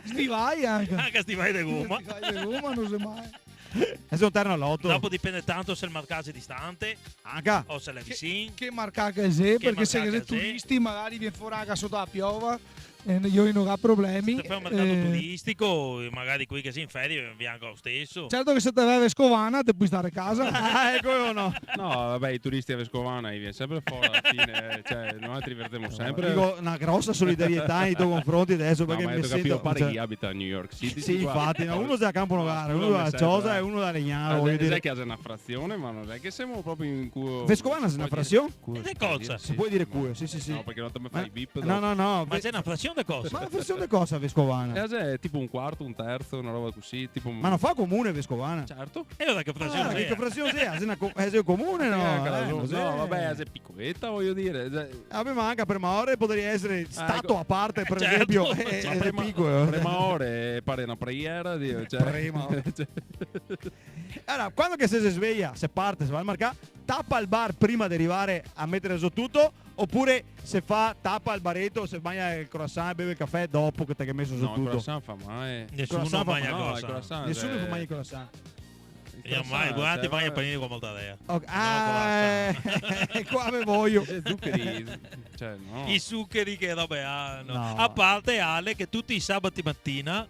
Stivai anca. Anca stivai de goma. Stivai de goma, no xe mai. Xe un terno al loto. Dopo dipende tanto se el marcà xe distante. Anca. O se l'è visin. Che, che marcà che xe, parché se xe turisti magari vien fora anca soto la piova. E no, no ga problemi. Se te fè un mercato turistico, magari quei che xe in ferie, vien anca lo steso. Certo che se te vè a Vescovana te pol stare casa. Ah, eco, o no? No, vabè, i turisti a Vescovana i vien senpre fora, ala fine, cioè, noaltri i vertemo senpre. Digo, na grosa solidarietà nei to confronti deso, parché me sento, cioè... No, ma te capìo, pare che i abita a New York City, sì, qua. Infati, no, uno xe a Campo Nogara, uno xe a Ciosa e uno da Legnaro, vojo dire. Xe che xe na frasion, ma no xe che semo proprio in culo. Vescovana xe na frasion? Culo, de cosa? Se pol dire culo, sì, sì, sì. No, parché no te me fè i bip dopo. No, no, no. Ma xe na frasion de cosa? Ma na frasion de cosa, Vescovana? Eh, xe tipo un quarto, un terzo, na roba cusì, tipo un... Ma no fa comune Vescovana? Certo. E alora che frasion xe? Ah, che frasion xe? Xe na co-, eh, xe comune, no? Eh, no so. No, vabè, xe picoleta, vojo dire, xe... Eh, vabè, ma anca Premaore podaria esare stato a parte, par esempio, eh, xe picolo. Premaore pare na preiera, Dio, cioè. Prema. Cioè. Alora, quando che se, se sveia, se parte, se va al marcà, tapa el bar prima de rivare a metere zo tuto, opure se fa, tapa el bareto, se magna el croissant, beve el cafè dopo che te ghe meso zo tuto? No, el croissant fa mal. Nesuno magna el croissant. No, el croissant, eh. Nesuno magna el croissant. El croissant, cioè, magna panini co mortadea. Ok. No, ah, croissant. Eh, qua me vojo. I zucari, cioè, no. I zucari che robe, ah, no. No. A parte, Ale, che tuti i sabati matina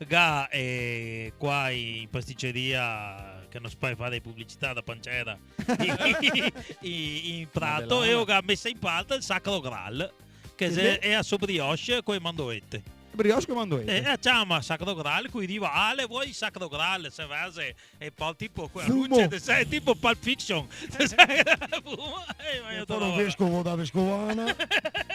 ga, eh, qua in pasticeria, che no se pol fare publicità da pancera, in, in, in Prato, e ga meso in parte el Sacro Graal, che xe, xe a so brioche co e mandoete. Brioche co mandoete. Eh, e a ciama Sacro Graal, co i riva: "Ale, vuoi Sacro Graal?" Se verze E po' tipo quela luce, te sa, tipo Pulp Fiction. Te sa, fuma, eh, ma mi sono vescovo da Vescovana.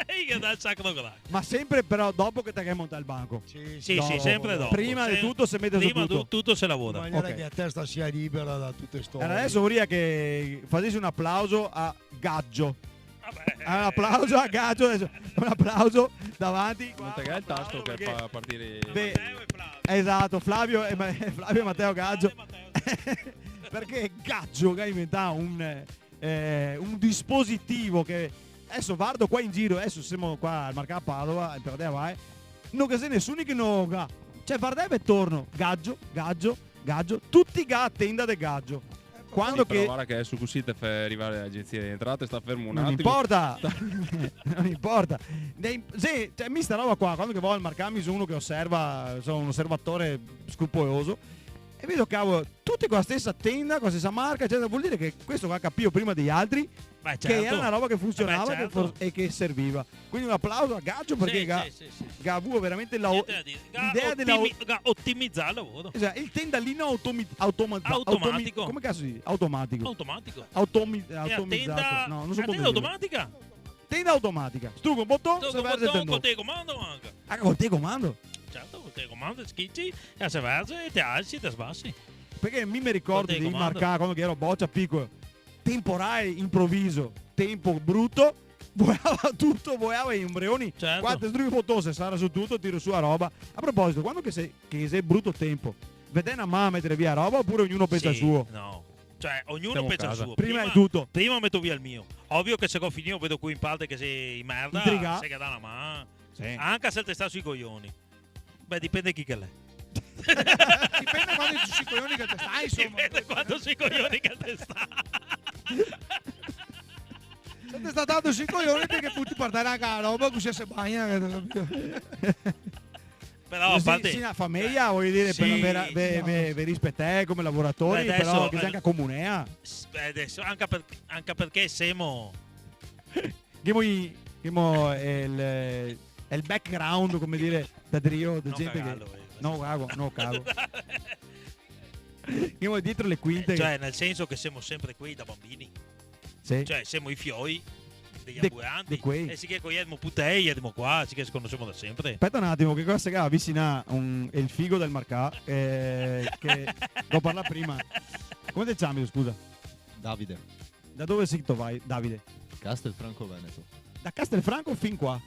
E che dà el sacro graal. Ma sempre però dopo che te ghe montà el banco? Sì, sì, sì, sempre dopo. Prima de tuto se mete su tuto. Prima de tuto se lavora. In maniera che la testa sia libera da tute ste robe. Alora, deso voria che fasesi un aplauso a Gaggio. Vabè. Ah, un aplauso a Gaggio, deso, un aplauso davanti. No te ga el tasto che fa partire. Beh, esato, Flavio e Ma-, Flavio e Mateo Gaggio. Flavio e Mateo. Parché Gaggio che ga inventà un, eh, un dispositivo che deso vardo qua in giro, deso semo qua al Marcà Padova, in Pradea Vae, no ghe xe nesuni che no ga, cioè, vardeve atorno, Gaggio, Gaggio, Gaggio, tuti ga a tenda de Gaggio. Quando che... Sì, però varda che deso cusì te fè rivare l'agenzia dele entrate, sta fermo un atimo. No inporta. No inporta. Dei, sì, cioè, mi sta roba qua, quando che vo al Marcà, mi so uno che oserva, so un oservatore scrupoloso, e vedo, cavolo, tuti co la stesa tenda, co la stesa marca, eccetera, vol dire che questo qua ga capìo prima dei altri, beh, certo, che gera na roba che funsionava, beh, certo, che for-, e che serviva. Quindi un aplauso a Gaggio parché ga, sì, sì, sì, sì, ga avuo veramente la o-, l'idea dela o-, otimi-, ga otimizà el lavoro. Esato, el tendalino automi-, automa-, automi-, automatico. Come caso si dixe? Automatico. Automatico. Automi-, e la automizà. Tenda, no, no so come dire. Tenda automatica. Tenda automatica. Struco un boton, se verze el tendon. Struco un boton, col telecomando anca. Ah, col telecomando? Certo, col telecomando, te schici, e se verze, e te alsi, e te sbasi. Parché mi me ricordo dei Marcà, quando che gero bocia, picolo, temporale inproviso, tempo bruto, voeava tuto, voeava i ombreoni. Certo. Qua te sdrugo i boton, se sara su tuto, tiro su la roba. A proposito, quando che xe, che xe bruto tempo, ve dè na man a meter via la roba opure ognuno pensa al suo? Sì, no. Cioè, ognuno pensa al suo. Prima de tuto. Prima meto via el mio. Ovio che se go finìo vedo quei in parte che xe in merda, intrigà, se ghe dà na man. Sì. Anca se el te sta sui coioni. Beh, dipende chi che l'è. Dipende quanto sui coioni che te sta, insoma. Dipende quanto sui coioni che te sta. Se te sta tanto sui coioni, te ghe pol portare anca la roba, cusì se bagna, capìo? Però, a parte, sì, na fameja, vojo dire, sì, però ve, ve, no, ve rispetè come lavoratori, beh, deso, però che xe anca comunea. Beh, deso, anca par-, anca parché semo Ghemo i, ghemo el, el background, come dire, da drio, da gente che... No cagarlo, eh. No cago, no cago. Ghemo dietro le quinte. Eh, cioè, nel senso che semo sempre quei da banbini. Sì. Cioè, semo i fioi dei ambulanti. De quei. E sì che co i emo putei, i emo qua, sì che se conosemo da sempre. Speta un atimo, che qua se ga avisinà un, el figo del Marcà, eh, che go parlà prima. Come te ciami, scusa? Davide. Da dove sito, Davide? Castelfranco Veneto. Da Castelfranco fin qua.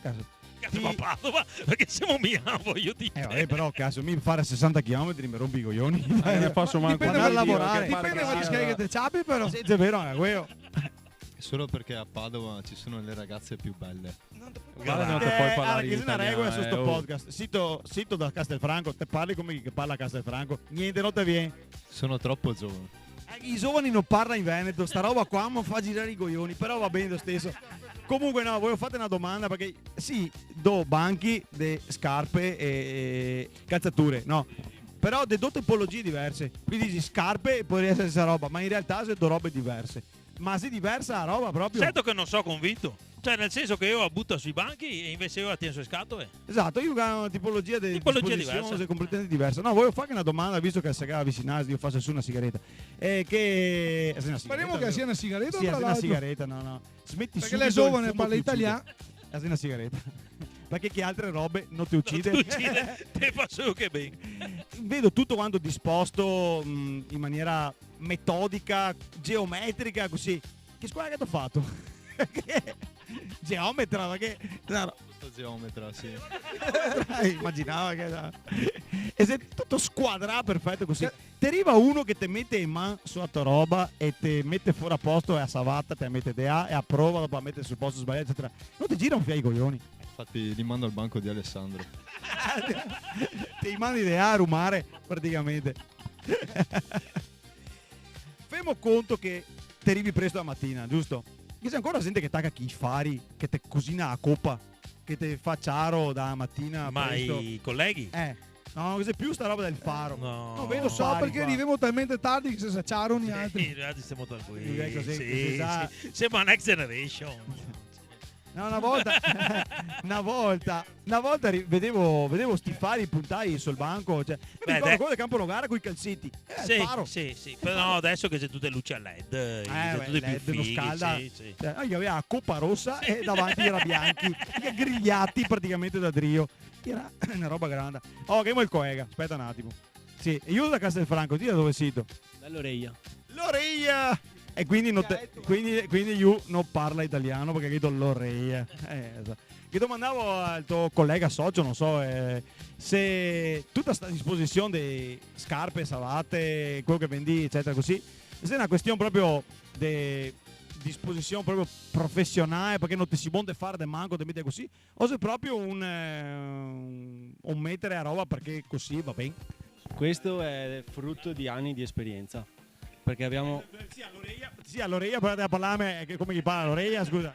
Caso. Caso, ti- ma Padova, parché semo a Milano, vojo dire. Eh, vabè, però, caso, mi fare sesanta chilometri me ronpi i coioni. Eh, ne faso manco. Dipende par chi, lavorare. Dipende quanti schei che te ciapi, però. Sì, xe vero, anca queo. Solo perché a Padova ci sono le ragazze più belle. Guarda, no te pol parlar in italian, eh, oh. Guarda che xe na regola su sto podcast. Sito, sito da Castelfranco, te parli come chi che parla a Castelfranco, gnente, no te vien. Sono troppo giovane. Eh, i giovani no parla in veneto, sta roba qua me fa girare i coglioni, però va ben lo steso. Comunque no, voio farte na domanda, parché sì, do banchi, de scarpe e, e calzature, no? Però de do tipologie diverse. Quindi disi scarpe, podaria esare sta roba, ma in realtà xe do robe diverse. Ma xe diversa la roba proprio? Certo che no so convinto. Cioè, nel senso che mi la buto sui banchi e invese ti la tien su le scatole. Esato, mi go na tipologia de disposision, xe completamente diversa. Tipologia diversa. No, voio farghe na domanda, visto che se ga avisinà, drio farse su na sigareta. Eh, che... Sparemo che sia na sigareta, tra l'altro. Sì, xe na sigareta, no, no. Smeti subito el fumo, te ucide. Parché l'è giovane, parla italian. Eh, xe na sigareta. Parché che altre robe no te ucide. No te ucide, te fa solo che ben. Vedo tuto quanto disposto, mm, in maniera metodica, geometrica, cusì. Che scola che te ga fato? Che geometra, ma che, claro. Sto geometra, sì. Imaginavo che... E xe tuto squadrà perfeto cusì. Te riva uno che te mete in man su la to roba e te mete fora posto e la savata te la mete de là e la prova dopo la mete sul posto sbalià, ecetera. No te gira un fià i coglioni? Infati li mando al banco di Alessandro. Te li mandi de là a rumare, praticamente. Femo conto che te rivi presto la matina, giusto? Ghe xe ancora gente che taca chi fari, che te cusina a copa, che te fa ciaro da matina presto. Ma i coleghi? Eh. No, no ghe xe più sta roba del faro. No. No vedo fari qua. No so, parché rivemo talmente tardi che se sa ciaro nialtri. Sì, nialtri semo tranquili. Sì, cusì, sì, cusì, sì. Semo a next generation. No, na volta, na volta, na volta ri-, vedevo, vedevo sti fari puntai sul banco, cioè, mi me ricordo queo de Campo Nogara coi calzeti. Eh, el faro. Sì, sì, però no, deso che xe tute luci a led, eh, xe tute più fighe, no scalda. Sì, sì. Cioè, no, i gaveva la copa rosa e davanti i gera bianchi, i gera grigliati praticamente da drio. Gera na roba granda. Oh, che mo el colega, speta un atimo. Sì, e lu da Castelfranco, ti da dove sito? Da Loreia. Loreia! E quindi no te, quindi, quindi lu no parla italian parché ga dito Loreia. Eh, esato. Che domandavo al to colega socio, no so, eh, se tuta sta disposision de scarpe, savate, queo che vendì, ecetera, cusì, xe na cuestion proprio de disposision proprio profesionale, parché no te si bon de far de manco, te meti cusì, o xe proprio un, eh, un, un metere la roba parché cusì va ben? Questo è frutto di anni di esperienza, perché abbiamo... Eh, sì, a Loreia, sì, a Loreia, provate a parlarme, eh, che come che parla a Loreia, scusa?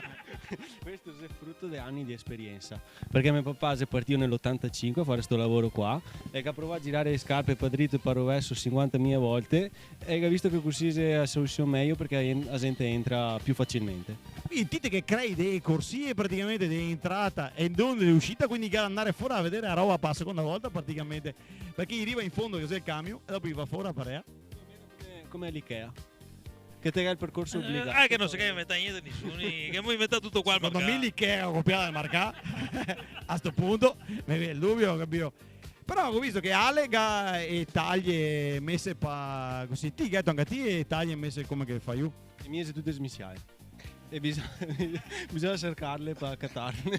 Questo è frutto di anni di esperienza, perché mio papà xe partìo nel otantasinque a fare sto lavoro qua, e che ga provà a girare le scarpe par drito e par roverso sinquantamila volte, e che ga visto che cusì xe la solusion mejo, parché la en-, la gente entra più facilmente. Quindi ti te che crei de corsie praticamente de entrata e no de uscita, quindi che andare fora a vedere la roba par la seconda volta praticamente, parché i riva in fondo che xe el camion e dopo i va fora par là. Come, come l'Ikea. Che te ga el percorso obligato. Eh, eh, che no se ga inventà gnente nisuni, che gavemo inventà tuto qua al marcà. Secondo me l'Ikea ga copià dal marcà. A sto punto, me vien el dubio, capìo? Però go visto che Ale ga e taglie mese pa-, cusì, ti gheto anca ti e taglie mese come che fai lu? Le mie xe tute smisiae. E bisogna, bisogna sercarle par catarle.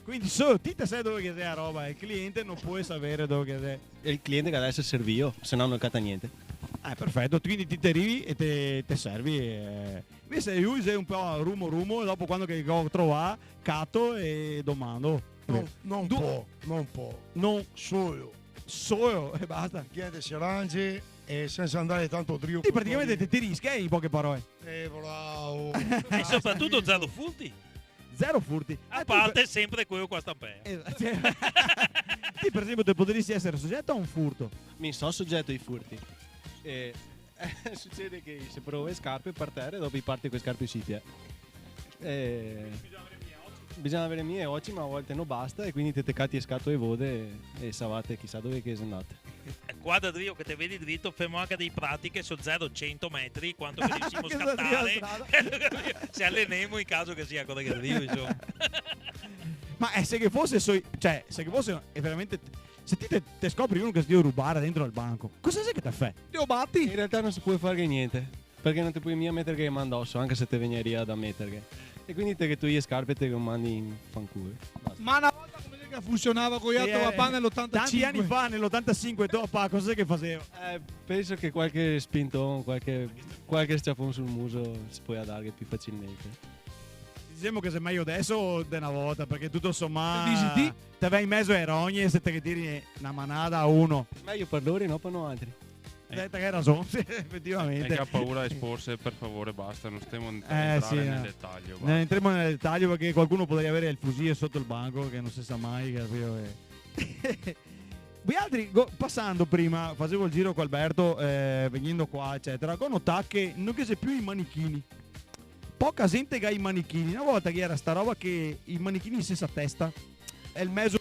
Quindi solo ti te sa dove che xe la roba, el cliente no pol saver dove che xe. E el cliente che ga da eser servio, se no no cata gnente. Eh, perfeto, quindi ti te rivi e te, te servi, eh. Invese lu xe un po' rumo rumo, e dopo quando che go trovà, cato e domando. No, no un po', no un po'. No. Solo. Solo, e basta. Gente, se arrangi e sensa andare tanto drio. Sì, praticamente te, te rischei, in poche parole. Eh, bravo. E sopratuto zero furti. Zero furti. A parte sempre queo co la stampea. Eh, sì. Ti, par esenpio, te podarisi eser sogeto a un furto? Mi so sogeto ai furti. Eh, sucede che se provo le scarpe par tera e dopo i parte co le scarpe sui pie. Eh, bisogna avere mie oci, ma a volte no basta, e quindi te, te cati le scatole vode e savate chisà dove che xe andate. Qua da drio che te vedi drito, femo anca dei pratiche, so zero sento metri, quanto che riusimo a scatare. Se alenemo in caso che sia ancora che drio, insoma. Ma, eh, se che fose soi-, cioè, se che fose, eh, veramente, se ti te, te scopri uno che xe drio rubare dentro al banco, cosa xe che te fè? Te lo bati? In realtà no se pol farghe gnente. Parché no te pol mia meterghe le man doso, anca se te vegnaria da meterghe. E quindi te ghe toi le scarpe e te ghe mandi in fanculo. Basta. Ma na volta, come xe Che funsionava co i oto, eh, papà, nel otantasinque. Tanti ani fa, nel otantasinque, to papà, cosa che faseva? Eh, penso che qualche spinton, qualche, qualche sciafon sul muso se podeva darghe più facilmente. Disemo che xe mejo deso de na volta, parché tuto somà... Te disi ti? Te ve in mezo ae rogne se te ghe tiri na manada a uno. Mejo par lori, no par noaltri. Eh. Te, te ga rason, sì, efetivamente. E che ga paura de esporse, per favore, basta, no stemo en-, eh, entrare sì, nel detaglio, basta. No entremo nel detaglio parché qualcuno podaria avere el fusie soto el banco, che no se sa mai, capìo? Eh. Voialtri, go-, pasando prima, fasevo el giro co Alberto, eh, vegnendo qua, ecetera, go notà che no ghe xe più i manichini. Poca zente ga i manichini. Na volta ghe gera sta roba che i manichini sensa testa. E el mezo...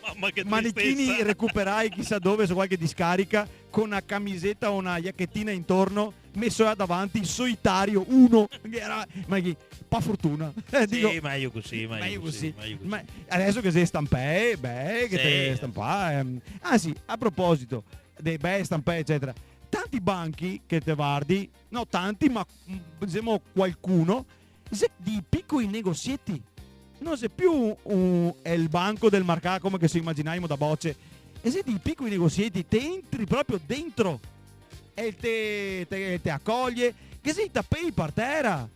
Mama, che manichini tristesa. Recuperai chisà dove, su qualche discarica, co na camiseta o na giachetina intorno, meso là davanti, solitario, uno, che gera, ma chi, pa fortuna. Eh, sì, digo, mejo cusì, mejo cusì, mejo cusì. Ma deso che xe stampee, beh, che sì, te stampà, ehm. Anzi, a proposito de bee stampee, ecetera, tanti banchi che te vardi, no tanti, ma, mm, disemo qualcuno, xe dei picoi negosieti. No xe più un, el banco del marcà come che se imaginavimo da boce. E xe dei picoi negosieti, te entri proprio dentro e te, te, te acoje, che xe i tapei par tera,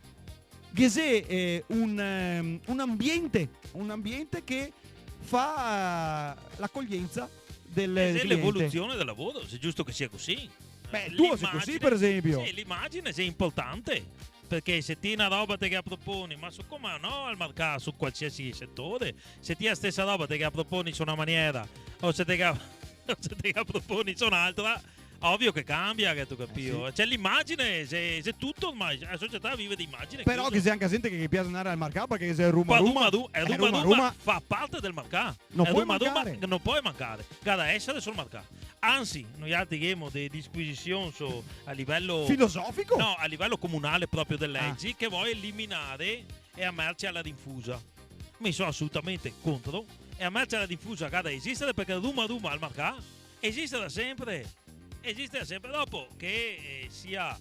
che xe, eh, un, ehm, un ambiente, un ambiente che fa, eh, l'acoglienza del cliente. Eh, xe l'evolusion del lavoro, xe giusto che sia cusì. Beh, el tuo xe cusì, par esempio. L'imagine, sì, l'imagine xe inportante, parché se ti na roba te ghe la proponi, ma sicome no al marcà, su qualsiasi setore, se ti la stesa roba te ghe la proponi su na maniera, o se te ghe la, o se te ghe la proponi su n'altra, ovio che cambia, che te capìo? Eh, sì. Cioè, l'imagine, xe, xe tuto ormai, la società vive de imagine. Però chiusa. Che xe anca zente che ghe piaxe ndare al marcà parché xe ruma ruma. Ma ruma ru-, eh, ruma ruma fa parte del marcà. No pol mancare. Eh, ruma ruma no pol mancare. Ga da esare sul marcà. Anzi, noialtri ghemo de disquisision so-, a livel... Filosofico? No, a livel comunale proprio de legi, che vol eliminare e a merce a la rinfusa. Mi so asolutamente contro. E a merce a la rinfusa ga da esistere parché ruma ruma al marcà esiste da sempre. Esiste da sempre. Dopo che, eh, sia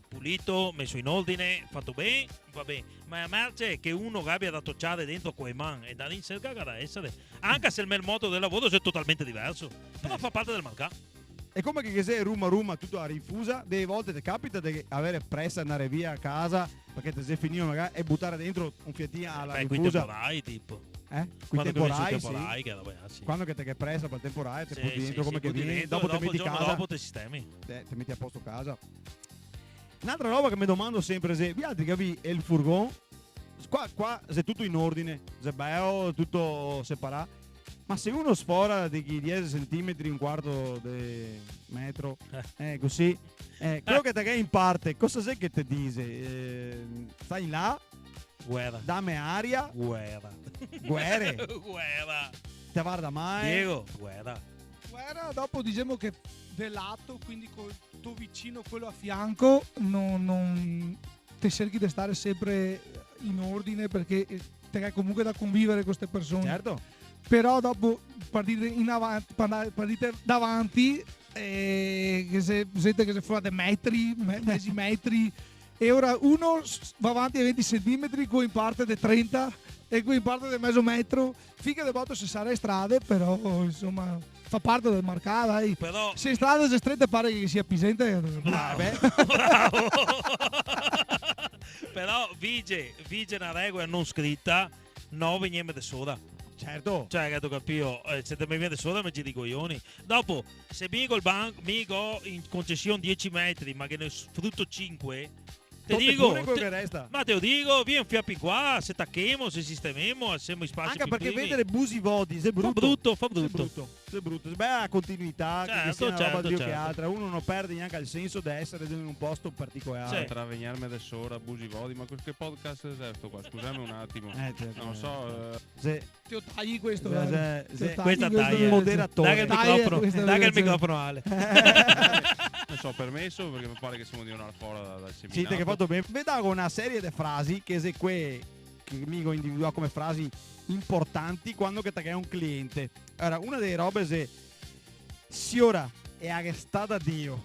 pulito, meso in ordine, fato ben, va ben. Ma a merce che uno gabia da tociare dentro co le man e ndare in serca, ga da esare. Anca se el me modo de lavoro xe totalmente diverso. Però fa parte del marcà. E come che, che xe ruma ruma tuto a rinfusa, dele volte te capita de avere presa, ndare via a casa, parché te xe finìo magari, e butare dentro un fiatin a la rinfusa? Eh, coi temporai, tipo. Eh? Coi temporai, sì. Quando che te ghe presa par temporai, te buti dentro come che vien, dopo te meti casa. Sì, sì, sì, buti dentro, dopo el giorno dopo te sistemi. Eh, te meti a posto casa. N'altra roba che me domando sempre xe, vialtri che gavì el furgon, qua, qua xe tuto in ordine, xe beo, tuto separà, ma se uno sfora de chi diese centimetri, un quarto de metro, eh, cusì, eh, quelo che te ghe in parte, cosa xe che te dixe? Eh, sta in là? Guera. Dame aria. Guera. Guere. Guera. Te varda mai. Diego, guera. Guera, dopo disemo che de lato, quindi col to vicino, quelo a fianco, no, no, te serchi de stare sempre in ordine, parché, eh, te ga comunque da convivere co ste persone. Certo. Però dopo, par dire in avanti, par ndare, par dirte davanti, eh, che xe, zente che xe fora de metri, me-, mezi metri, e ora uno s-, va avanti de venti centimetri, queo in parte de trenta e queo in parte de mezo metro, finché de boto se sara e strade, però, insoma, fa parte del marcà, dai. Però... Se e strade xe strete, pare che sia pì zente. Bravo. Eh, beh. Bravo. Però vige, vige na regola no scrita, no vegneme de sora. Certo. Cioè, che te capìo? Eh, se te me vien de sora, me giri i coioni. Dopo, se mi go el ban-, mi go in concesion diese metri, ma ghe ne sfruto sinque, te digo, te, ma te lo digo, vien un fià pì qua, se tachemo, se sistememo, lasemo i spasi pì primi. Anca parché vedare busi vodi, xe bruto. Fa bruto, fa bruto. Xe bruto, xe bruto. Xe bea la continuità, che sia na roba pì che altra. Certo, certo. Uno no perde gnanca el senso de esare in un posto particolare. Sì. Tra vegnerme de sora, busi vodi, ma che podcast xe sto qua? Scusame un atimo. Eh, certo. No so, eh. Sì. Te lo tagli questo, eh, dai. Sì, sì. Te lo tagli questo, dai. Moderatore. Dai el microfono, dai el microfono, Ale. No so, permeso, parché me pare che semo drio ndar fora da, dal seminato. Sì, te ghe fato ben. Ve dago na serie de frasi che xe quee che mi go individuà come frasi inportanti quando che te ghe un cliente. Alora, una dele robe xe: "Siora, e a ghe sta da Dio."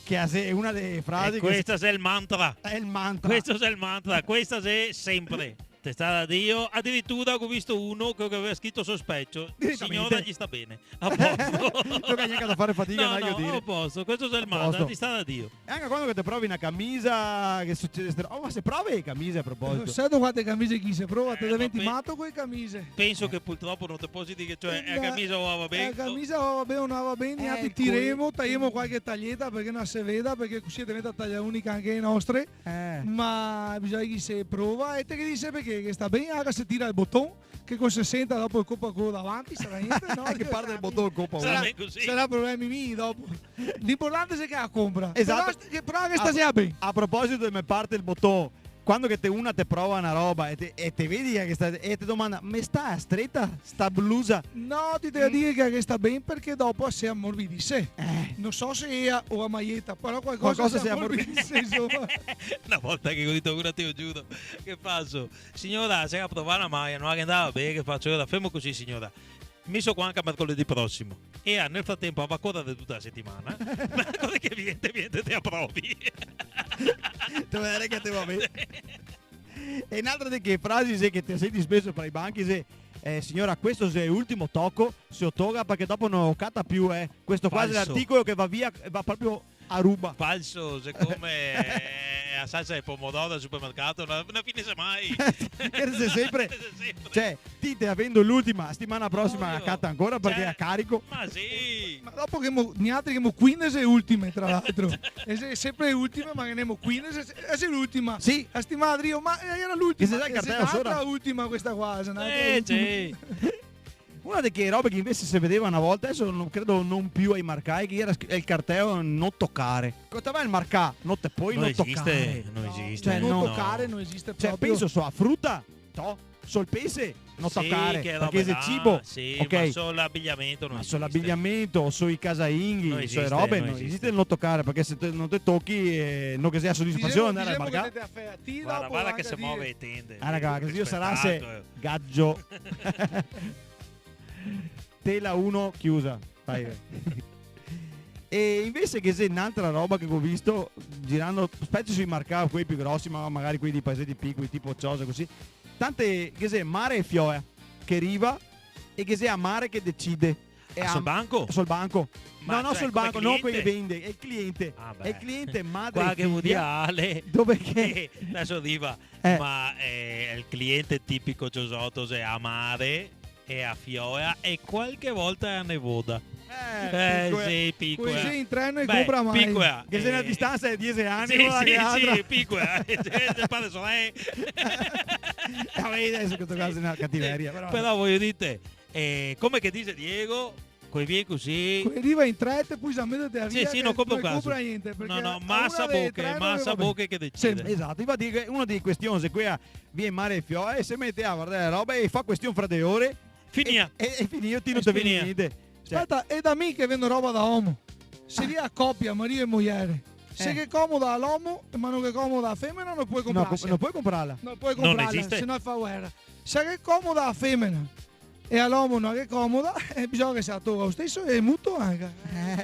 Che xe una dele frasi che... E questa xe el mantra. Xe el mantra. Questo xe el mantra, questa xe sempre. Te sta da Dio, adiritura go visto uno che, che gaveva scrito sul specio: "Signora, gli sta bene." A posto. Diretamento. No ga gnanca da fare fadiga, no, no, a dire. A posto, questo xe el manda, te sta da Dio. E anca quando che te provi na camisa, che sucede ste ro-, oh, ma se prove le camise, a proposito? Sa quante camise che se prova, te deventi mato co le camise. Eh, ma pe-, penso che purtropo no te posi dir che, cioè, eh, la camisa o la va ben, la camisa o la va ben o no la va ben, eh, nialtri tiremo, taiemo qualche taglieta parché no se veda, parché cusì deventa taglia unica anca le nostre. Eh. Ma bisogna che se prova, e te ghe dise parché, che sta ben, anca se tira el boton, che co sesanta dopo el copa queo davanti, sarà gnente, no? Che parte el boton, copa uno. Sarà ben cusì. Sarà problemi mii dopo. L'inportante xe che la compra. Esato. Però che, però che sta sia ben. A proposito de me parte el boton, quando che te, una te prova na roba e te, e te vedi che sta, e te domanda: "Me sta streta sta blusa?" No, ti te ga dir che, che sta ben parché dopo se amorbidise. Eh. No so se xe la, o la maieta, però qualcosa se amorbidise, insoma. Na volta che go dito a una, te lo giuro, che faso: "Signora, se ga provà na maia, no la ghe ndava ben, che faso?" "Alora, femo cusì, signora. Mi so qua anca mercoledì prosimo." E, ah, nel fratempo, la va a corare tuta la setimana. Ma cosa che vien, vien, te la provi. Te vedrà che te va ben. E n'altra de che frasi xe che te senti speso fra i banchi xe: "Eh, signora, questo xe l'ultimo toco, se lo toga parché dopo no lo cata più, eh. Questo qua xe l'articolo che va via, va proprio a ruba." Falso. Falso, sicome, eh, la salsa de pomodoro al supermercato no, no finise mai. Che xe sempre, xe sempre. Cioè, ti te la vendo l'ultima, setimana prosima la cata ancora parché la carico. Ovvio. Cioè, ma sì. Ma dopo che ghemo, nialtri ghemo quindese ultime, tra l'altro. E xe sempre ultime, ma ghe n'emo quindese, e xe l'ultima. Sì. La setimana drio, ma, eh, iera l'ultima. Che xe el carteo sora? Xe n'altra ultima questa qua, xe n'altra ultima. Eh, sì. Una de che robe che invese se vedeva na volta, deso no, credo no più ai marcai, che iera sc-, el carteo "no tocare". Co te va al marcà, no te pol no tocare. No esiste, no esiste. Cioè, no tocare no esiste proprio. Cioè, penso so a fruta, to, so el pese, no tocare, parché xe cibo. Sì, che roba là, sì, ok. Ma so l'abigliamento no esiste. Ma so l'abigliamento, so i casainghi, so e robe, no esiste, no esiste el no tocare, parché se te, no te tochi, eh, no ghe xe la sodisfasion de andare al marcà. Disemo, disemo che te te afea ti dopo, varda, varda che se move le tende. Ah, raga, che Dio sarà se... Che spetacolo. Gaggio. Tela uno chiusa. Dai. E invese ghe xe n'altra roba che go visto girando, specio sui marcà, quei pì grosi, ma magari quei dei paeseti picoli, tipo Ciosa, cusì. Tante, ghe xe mare e fiola che riva e ghe xe la mare che decide. E a... Sul banco? Sul banco. Ma no, no, cioè, sul banco, no quei che vende, xe el cliente. Ah, beh. Xe el cliente, madre e figlia. Qua che vuto dire, Ale, dove che... Eh, deso riva. Eh. Ma, eh, el cliente tipico ciosoto xe a mare e a fiola e qualche volta a nevoda. Eh, picola. Eh, sì, picola. Cusì in treno e... Beh, compra mai. Picola, che xe na, eh, distansa de diese ani, sì, una da l'altra. Sì, picola. Te pare, so, eh. Vabbè, deso questo qua xe na cativeria, però. Però vojo dirte, eh, come che dixe Diego, quei vien cusì. Quei riva in treno, po' se mete via, sì, sì, che no compra gnente, parché... No, no, masa boche, masa boche che decide. Sì, esato, infati, una de le question xe quea, vien mare e fiola, e se mete a vardar la roba e fa question fra de ore. Finìa. E, e, e finìo, ti no te vedi gnente. Cioè. Speta, e da mi che vendo roba da omo. Se vien a copia, marìo e mojere. Se ghe comoda a l'omo, ma no ghe comoda a la femena, no pol comprarla. No, no pol comprarla. No pol comprarla, se no fa guera. Se ghe comoda a la femena e a l'omo no ghe comoda, eh, bisogna che se la toga lo steso e muto anca.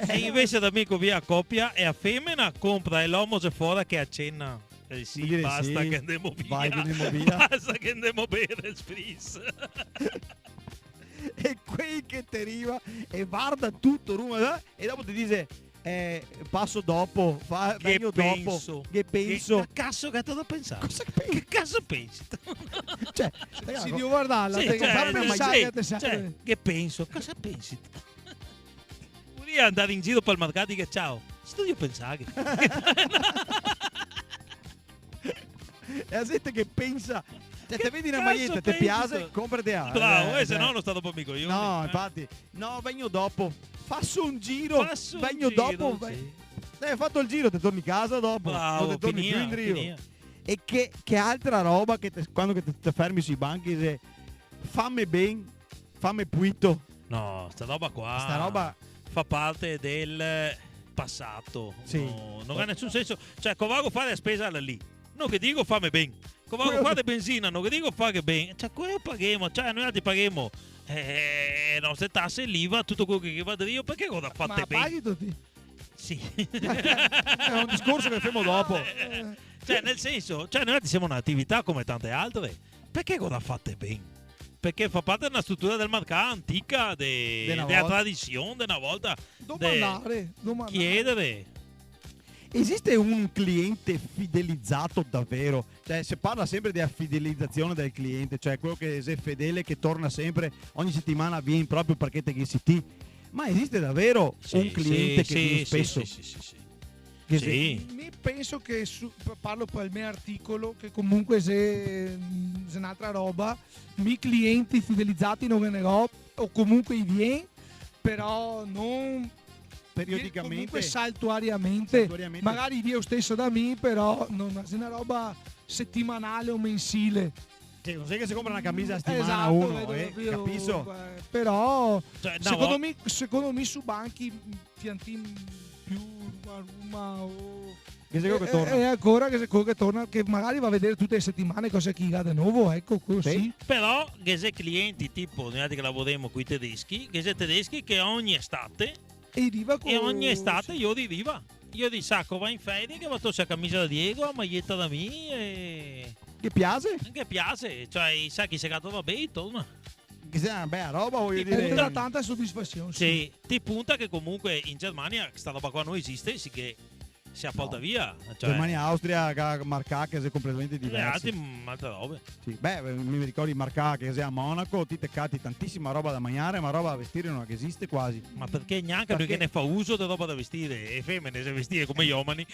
E invese da mi co vien a copia e a femena compra e l'omo xe fora che a cena. Eh sì, basta che ndemo via. Vai che ndemo via. Basta che ndemo bere el spritz. E quei che te riva e varda tuto, ruma, eh, e dopo te dixe, eh, paso dopo, fa-, vegno dopo. Che penso. Che penso. Che caso che te ga da pensar? Cosa che pensi? Che caso pensi? Cioè, sì, raga, devo guardarla, sì, te, cioè, fa pensar, sì, che te sa. Cioè, che penso? Cosa pensi? Voria andar in giro pal marcà e dir: "Ciao, sto io pensar che..." E la zente che pensa, cioè, te vedi na maieta, te piaxe, comprate a... Bravo, eh, se no no sta dopo mi cojoni. No, infati. No, vegno dopo. Faso un giro, vegno dopo, sì. Eh, fato el giro, te torni casa dopo. Bravo, no te torni più indrio. Finìa, finìa. E che, che altra roba che te, quando che te, te fermi sui banchi, xe: "Fame ben, fame puito." No, sta roba qua... Sta roba fa parte del pasato. Sì. No, no ga nesun senso. Cioè, co vago a far la spesa là lì, no ghe digo: "Fame ben." Co vago a far benzina, no ghe digo: "Faghe ben." Cioè, queo paghemo, cioè, noialtri paghemo, eh, le nostre tase, l'IVA, tuto queo che, che va drio, parché go da farte ben? Ma la paghi ti? Sì. Xe un discorso che femo dopo. Eh, cioè, nel senso, cioè, noialtri semo na atività come tante altre. Parché go da farte ben? Parché fa parte de na strutura del marcà antica, de, de na tradision de na volta. Domandare, domandare. Chiedere. Esiste un cliente fidelizato davero? Cioè, se parla sempre dela fidelizasion del cliente, cioè queo che xe fedele, che torna sempre, ogni setimana vien proprio parché te ghe si ti. Ma esiste davero un cliente che vien speso? Sì, sì, sì, sì, sì. Che sì. Mi penso che su, pa-, parlo par el me articolo, che comunque xe, mm, xe n'altra roba, mi clienti fidelizati no ghe ne go, o comunque i vien, però no periodicamente, comunque saltuariamente. Saltuariamente. Magari i vien lo steso da mi, però no, no xe na roba setimanale o mensile. Cioè, no xe che se compra na camisa a setimana, esato, uno, capito? Però, cioè, secondo mi, secondo mi su banchi, mm, piantin più a Roma o... Che xe queo che torna. E, e ancora che xe queo che torna, che magari va a vedere tute le setimane cosa che i ga de novo, eco, queo sì. Però ghe xe clienti, tipo, noialtri che lavoremo coi tedeschi, ghe xe tedeschi che ogni estate, e i riva co-, e ogni estate, sì, i riva. I sa che va in ferie, che va a torse la camisa da Diego, la maieta da mi, e... Ghe piaxe? Ghe piaxe, cioè, i sa che se ga trovà ben, torna. Che sia na bela roba, vojo dire. Sì, e te dà tanta sodisfasion, sì. Sì, te punta che comunque in Germania sta roba qua no esiste, sì che se la porta via, cioè. Germania, Austria, ga marcà che xe completamente diversi. Eh, altri, mm, altre robe. Sì, beh, mi, mi ricordo i marcà che xe a Monaco, ti te cati tantisima roba da magnare, ma roba da vestire no ghe esiste quasi. Ma parché gnanca, parché no ghe ne fa uso de roba da vestire, e femene xe vestìe come i omani.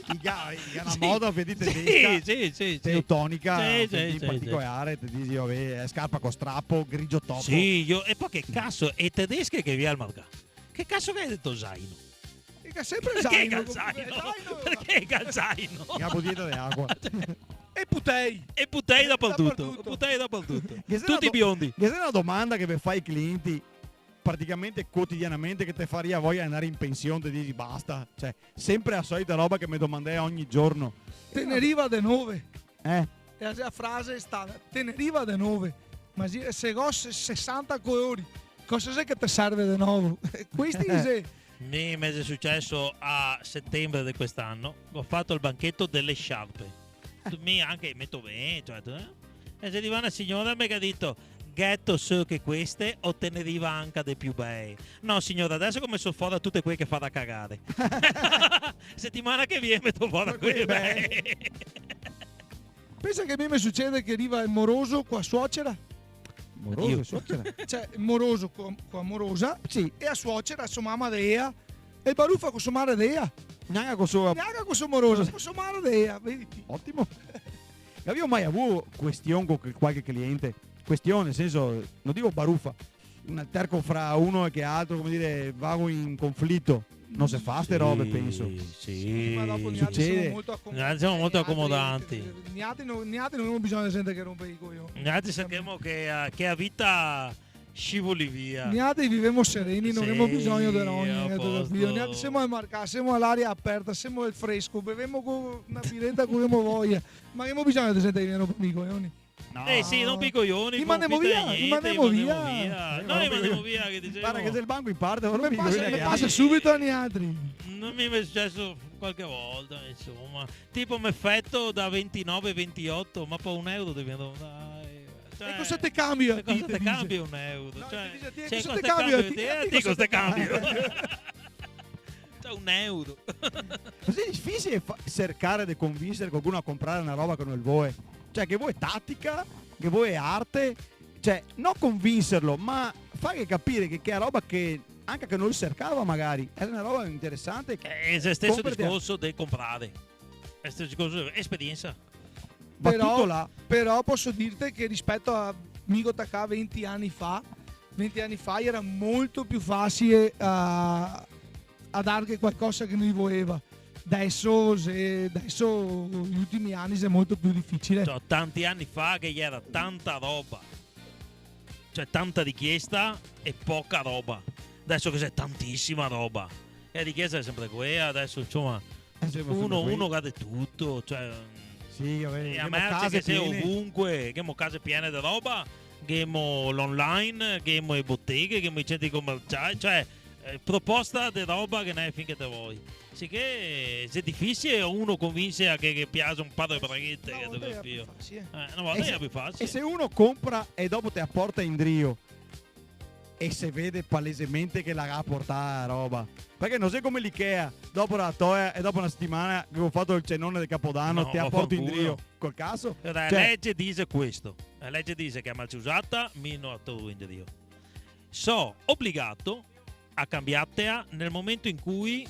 I ga, i ga na moda, vedì, tedesca, sì, sì, sì, sì, teutonica, sì, sì, in particolare, te disi, "Vabè, xe scarpa co strapo, grigio topo." Sì, io, e po' che caso, e tedesche che vien al marcà? Che caso che ga dito zaino? E che sempre zaino, comunque, zaino. Parché che zaino? E la botiglieta de acua. E putei. E putei dapartuto. Dapartuto. Putei dapartuto. Tuti biondi. Ghe xe na do-, ghe xe na domanda che me fa i clienti praticamente quotidianamente che te faria voia de ndare in pension, te disi, "Basta." Cioè, sempre la solita roba che me domandè ogni giorno. Te ne riva de nove. Eh. E la, la frase xe stata, "Te ne riva de nove." Ma se, se go se-, sesanta colori, cosa xe che te serve de novo? Questi xe... Mi, me xe suceso a setembre de quest'ano, go fato el bancheto dele sciarpe. Mi anca le meto ben, cioè, eh? E xe rivà na siora, me ga dito, "Gheto solo che queste o te ne riva anca de più bei?" "No, siora, deso go meso fora tute quee che fa da cagare. Setimana che vien meto fora quee bei." Pensa che a mi me sucede che riva el moroso co la suocera. Moroso e suocera? Cioè, el moroso co, co la morosa, sì, e la suocera, so mama de ea, e el barufa co so mare de ea. Gnanca co so... Gnanca co so moroso, co so mare de ea, vedi ti. Otimo. Gavìo mai avuo question co che-, qualche cliente? Question, nel senso, no digo barufa, un alterco fra uno e che altro, come dire, vago in conflito. No se fa ste robe, penso. Sì, sì. Sì, ma dopo nialtri semo molto acomodati. Nialtri semo molto acomodati. Nialtri, nialtri no, nialtri no gavemo bisogno de gente che ronpe i coioni. Nialtri serchemo che, eh, che la vita scivoli via. Nialtri vivemo sereni, no gavemo bisogno de rogne, a posto. Nialtri semo al marcà, semo a l'aria aperta, semo al fresco, bevemo co-, na bireta co gavemo voia. Ma gavemo bisogno de gente che vien a ronperme i coioni? No. Eh sì, ronpe i coioni, i mandemo via, i mandemo via. No, i mandemo via, che dixemo. Varda che xe el banco in parte, ma ronpe i coioni anca a mi. Me pasa, me pasa subito a nialtri. No, mi xe suceso qualche volta, insoma. Tipo, me feto da ventinove a ventioto, ma po un euro te vien, dai. Cioè, e cosa te cambia? E cosa te cambia un euro? No, cioè, te dixe, "Ti, cosa te cambia a ti? E a ti cosa te cambia?" Cioè, un euro. Ma xe difisile fa-, sercare de convinsere qualcuno a conprare na roba che no el voe. Cioè, ghe voe tatica, ghe voe arte, cioè, no convinserlo, ma farghe capire che, che xe na roba che, anca che no el sercava magari, xe na roba interesante. Eh, xe steso discorso de conprare. Xe steso discorso, esperiensa. Va tuto là. Però, però poso dirte che rispeto a, mi go tacà venti ani fa, venti ani fa iera molto più fasile a, a darghe qualcosa che no i voeva. Deso, se, deso, i ultimi ani xe molto più difisile. Cioè, tanti ani fa che iera tanta roba. Cioè, tanta richiesta e poca roba. Deso che xe tantisima roba. E la richiesta xe sempre quea, deso, insoma, eh, xe sempre quea. Uno, uno ga de tuto, cioè, sì, va ben, e a merce che xe ovunque, ghemo case piene de roba, ghemo l'online, ghemo le boteghe, ghemo i centri comerciai, cioè, eh, proposta de roba che ghe n'è fin che te vol. Sicché xe difisile uno convinse a che, che piaxe un paro de braghete, che te capìo? Na volta iera pì facile. Eh, na volta iera pì facile. E se uno compra e dopo te la porta indrio, e se vede palesemente che la ga portà la roba. Parché no xe come l'Ikea, dopo la toea e dopo na setimana che go fato el cenone de Capodanno, te la porto indrio. No, vafanculo. Col caso? Alora, cioè, la lege dixe questo. La lege dixe che la malciusata mi no la toro indrio. So obligato a cambiartela nel momento in cui,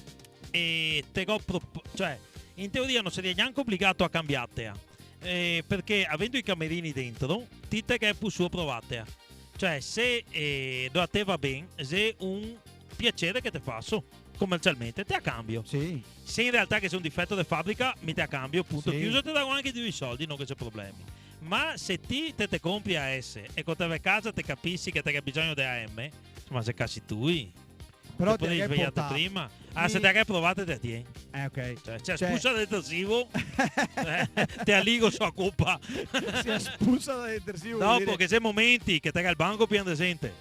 eh, te go propo-, cioè, in teoria no saria gnanca obligato a cambiartela, eh, parché avendo i camerini dentro, ti te ghe pì su provartela. Cioè, se, eh, dove te va ben, xe un piaser che te faso comercialmente, te la cambio. Sì. Se in realtà ghe xe un difeto de fabrica, mi te la cambio, punto, sì, chiuso, te dago anca drio i soldi, no ghe xe problemi. Ma se ti te, te compri la S e co te ve casa te capisi che te ga bisogno de la M, ma xe casi tui. Però te podevi svegliarte prima. Ah, se te la ga provata, te la tien. Eh, ok. Cioè, se la spusa de detersivo, eh, te la ligo su la copa. Se la spusa de detersivo, vol dire... Dopo ghe xe momenti che te ga el banco pien de zente.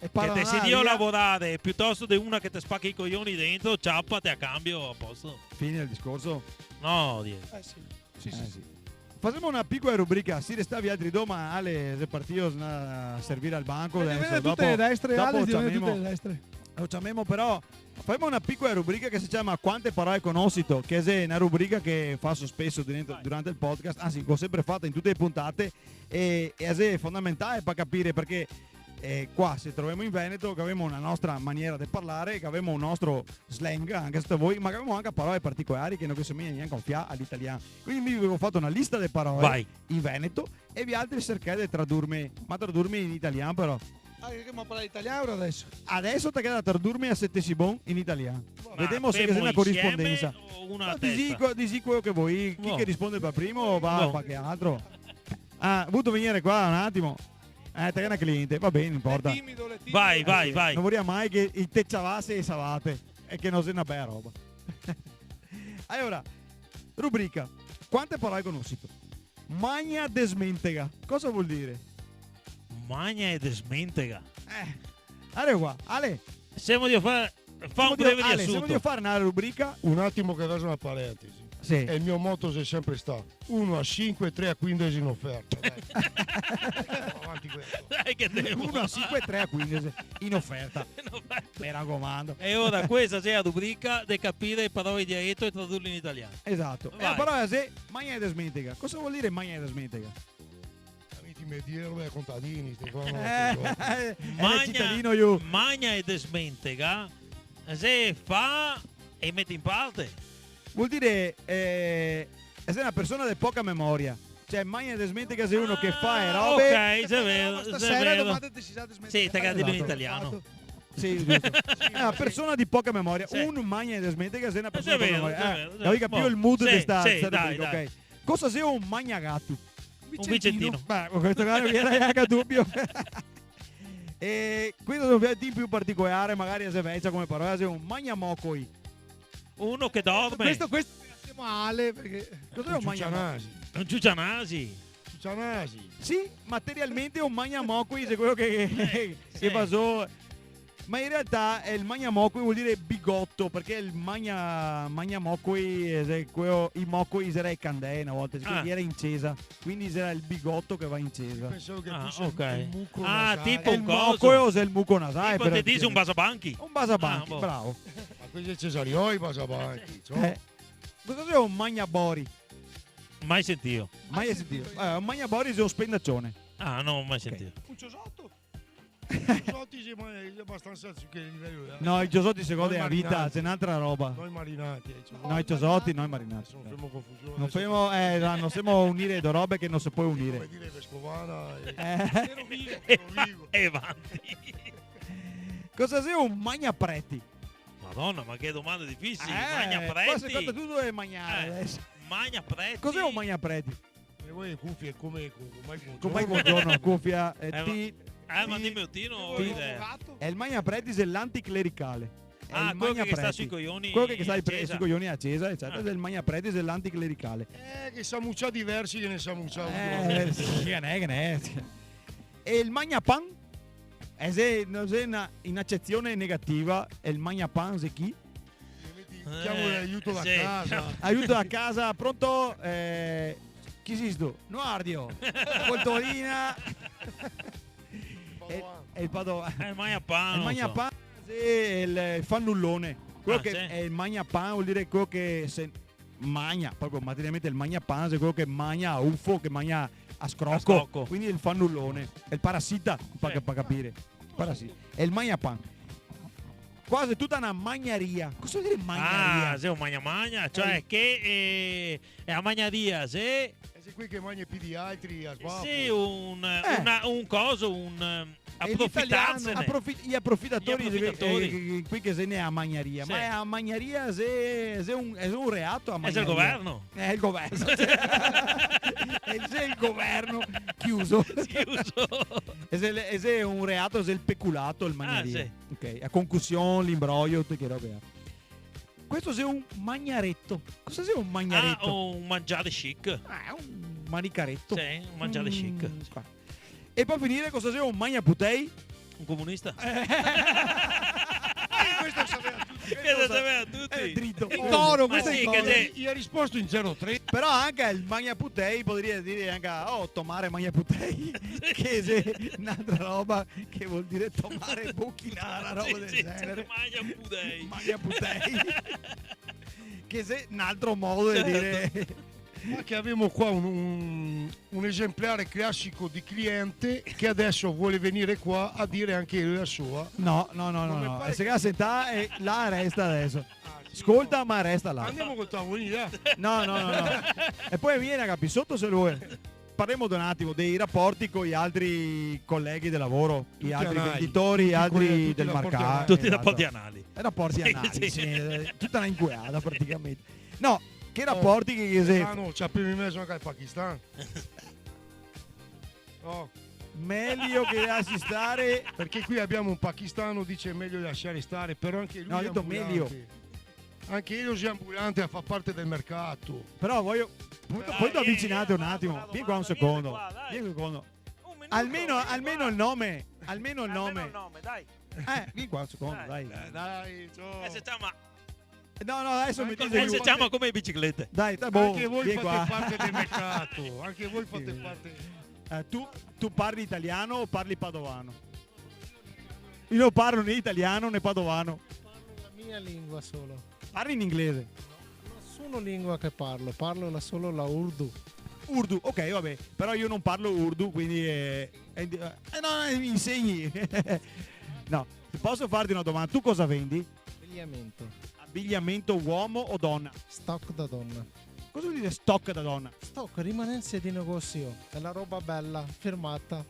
E che te si drio lavorare, piutosto de una che te spaca i coioni dentro, ciapa, te la cambio, a posto. Fine del discorso? No, die. Eh, sì. Sì, sì, sì. Fasemo na picola rubrica, sì, resta vialtri do, ma Ale xe partìo, xe ndà a servire al banco, deso, dopo, dopo lo ciamemo. Vedi, vedi, tute le destre, Ale, tute le destre. Lo ciamemo, però, fasemo na picola rubrica che se ciama Quante paroe conosito, che xe na rubrica che faso speso durante, durante el podcast, ansi, che go senpre fato in tute le puntate, e, e la xe fondamentale par capire, parché, eh, qua se trovemo in Veneto, che gavemo na nostra maniera de parlare, che gavemo un nostro slang, anca se te vol, ma che gavemo anca paroe particolari che no ghe somiglia gnanca un fià a l'italian. Quindi mi go fato na lista de paroe in veneto e vialtri sercè de tradurme, ma tradurme in italian però. Ah, che, che, ma parla italian ora deso? Deso te ga da tradurme a sete si bon in italian. Bon. Vedemo se ghe xe na corispondensa. Ma femo insieme o uno a testa? No, dixi, dixi queo che te vol, chi che risponde par primo va a qualche altro. Ah, vuto vegnere qua un atimo? Eh, te ga na cliente, va ben, no inporta. L'è timido, l'è timido. Vai, vai, vai. No voria mai che i te ciavase e savate, e che no xe na bela roba. Alora, rubrica, quante paroe conosito? Magna desmentega. Cosa vol dire? Magna e desmentega. Eh, alora qua, Ale. Semo drio far, fa un breve riasunto. Ale, semo drio far na rubrica. Un atimo che faso na parentesi. Sì. E el mio moto xe senpre stà uno a sinque, tre a quindese in oferta, dai. Avanti questo. Dai che devo. Uno a sinque, tre a quindese in oferta. In oferta. Me racomando. E ora questa xe la rubrica de capire le paroe in dialeto e tradurle in italian. Esato. Vai. E la paroa xe magna e desmentega. Cosa vol dire magna e desmentega? Amici, me dirlo ai contadini, ste qua no, eh, eh, magna, cittadino, io. Magna e desmentega, xe fa e mete in parte. Vol dire, eh, xe na persona de poca memoria. Cioè, magna e desmentega xe uno che fa e robe. Ah, ok, xe vero, xe vero. Sì, te ga dito in italiano. Esato. Sì, giusto. Xe na persona de poca memoria. Sì. Un magna e desmentega xe na persona de poca memoria. Xe vero, xe vero. Eh, gavì capìo el mood de sta, sì, sta rubrica, dai, ok. Cosa xe un magnagati? Un vicentino. Vicentino. Beh, questo qua no ghe n'era gnanca dubio. E questo xe un vicentino pì particolare, magari xe vecia come parola, xe un magnamocoi. Uno che dorme. Questo, questo ringrasiemo Ale, parché... Cosa xe un magnamocoi? Un ciucianasi. Un ciucianasi. Ciucianasi. Sì, materialmente un magnamocoi xe queo che, eh, che, sì, che fa so. Ma in realtà el magnamocoi vol dire bigoto, parché el magna-, magnamocoi, eh, xe queo, i mocoi xera e candee na volta, quindi xera in cesa, quindi xera el bigoto che va in cesa. Pensavo che fose el muco nasale. Ah, tipo un coso. El moco xe el muco nasale, però. Tipo te disi un basabanchi. Un basabanchi, bravo. Ah, bon. Ma questi xe cesarioi, basabanchi, ciò. Eh. Cosa xe un magnabori? Mai sentìo. Mai sentìo. Eh, un magnabori xe un spendacione. Ah, no, mai sentìo. Ok. Un ciosoto? I ciosoti xe, ma, xe abastansa su che liveło, eh. No, i ciosoti se gode a vita, xe n'altra roba. Noi marinati, eh, ciosoti. No, i ciosoti, noi marinati. Adeso no femo confusion. No femo, eh, no, no semo unire do robe che no se pol unire. Come dire, vescovada e... Eh. Ero vivo, ero vivo. E avanti. Cosa xe un magnapreti? Madona, ma che domanda difisile. Eh, magnapreti. Qua se trata tuto de magnare adeso. Magnapreti. Cos'è un magnapreti? E voi cufie come, co-, co Mike Bongiorno. Con Mike Bongiorno, cufia, eh, eh, ma, ti-, eh, ma ti-, dime, ti no go idea. Xe el magnapreti, xe l'anticlericale. Ah, queo che sta sui coioni a cesa. Queo che sta sui coioni a cesa, eccetera, xe el magnapreti, xe l'anticlericale. Eh, che sa mucià diversi che ne sa mucià uno. Eh, sì, che ne, che ne. E el magnapan? E se, no xe na, in acezione negativa, el magnapan xe chi? Chiamo l'aiuto da casa. Aiuto da casa, pronto? Eh, chi sistu? Noardio. Voltolina. El, el padovan. Eh, el magnapan, el magnapan, sì, el, el fanulone. Queo che xe el magnapan vol dire queo che se magna, proprio materialmente el magnapan, xe queo che magna a ufo, che magna a scroco. A scroco. Quindi el fanulone, el parasita, pa, pa capire. Parasita. El magnapan. Qua xe tuta na magnaria. Cosa vol dire magnaria? Ah, xe un magna magna, cioè che, eh, xe a magnaria, xe... E xe quei che magna pì de altri, a sbafo. Sì, un, una, un coso, un, eh, aprofitarsene. L'italiano, aprofi-, i aprofitatori, i aprofitatori. Eh, eh, quei che xe ne a magnaria. Sì. Ma xe a magnaria, xe, xe un, xe un reato a magnaria. Xe el governo. Eh, el governo. E xe el governo chiuso. Chiuso. E xe, e xe un reato, xe el peculato, el magnaria. Ah, sì. Ok, a concusion, l'inbroio, tute che robe. Questo xe un magnareto. Cosa xe un magnareto? Ah, un mangiare chic. Ah, un manicareto. Sì, un mangiare chic. Mm, qua. E par finire, cosa xe un magnaputei? Un comunista. Eh, questo lo sapeva tutti. Questo lo sapeva tutti. Xe drito. In coro, questo xe in coro. Ma sì, che xe... I ha risposto in zero tre. Però anca el magnaputei podarìa dire anca, "Oh, tomare magnaputei", che xe n'altra roba che vol dire tomare buchi, na roba del genere. Sì, sì, magnaputei. Magnaputei. Che xe n'altro modo de dire. Certo. Ma che avemo qua un, un, un esemplare clasico de cliente che adeso vol venire qua a dire anca el la sua. No, no, no, no, no. Se ga sentà e là resta adeso. Ah, sì, scolta, no, ma resta là. Andemo col tavolin, dai. No, no, no, no. E po' vien a capir soto se lu vol. Parlemo de un atimo dei raporti coi altri coleghi de lavoro, i altri venditori, i altri del mercato. Tuti raporti anali. Esato. Raporti anali, sì, sì, eh, tuta na incueada praticamente. No, che raporti che, che xe... Oh, Stefano, ciapemo in mezo anca el Pakistan. Oh. Mejo che lasi stare. Parché qui abbiamo un pakistano, dice meglio lasciare stare, però anche lui è ambulante. No, ga dito mejo. Anche io sono ambulante, a far parte del mercato. Però vojo, po-, dai, po' te avicinate un atimo. Dai, dai, dai, domanda, vien qua un secondo. Vien qua, dai. Vien qua un secondo. Un minuto, vien qua. Almeno, almeno el nome. Almeno el nome. Almeno el nome, dai. Eh, vien qua un secondo, dai. Dai. Eh, dai, su. Eh, se ciama... No, no, adeso mi dico... Anche voi fate... Eh, se ciama come le biciclete. Dai, sta bon, vien qua. Anche voi fate parte del mercato. Anche voi fate parte. Eh, tu, tu parli italiano o parli padovano? Io non parlo né italiano né padovano. Parlo la mia lingua solo. Parli in inglese? No, non sono lingua che parlo, parlo la, solo la urdu. Urdu, ok, vabbè. Però io non parlo urdu, quindi, eh, eh, eh, no, eh, mi insegni. No, posso farti una domanda? Tu cosa vendi? Abbigliamento. Abbigliamento uomo o donna? Stock da donna. Cosa vuol dire stock da donna? Stock, rimanenze di negozio, è la roba bella, firmata.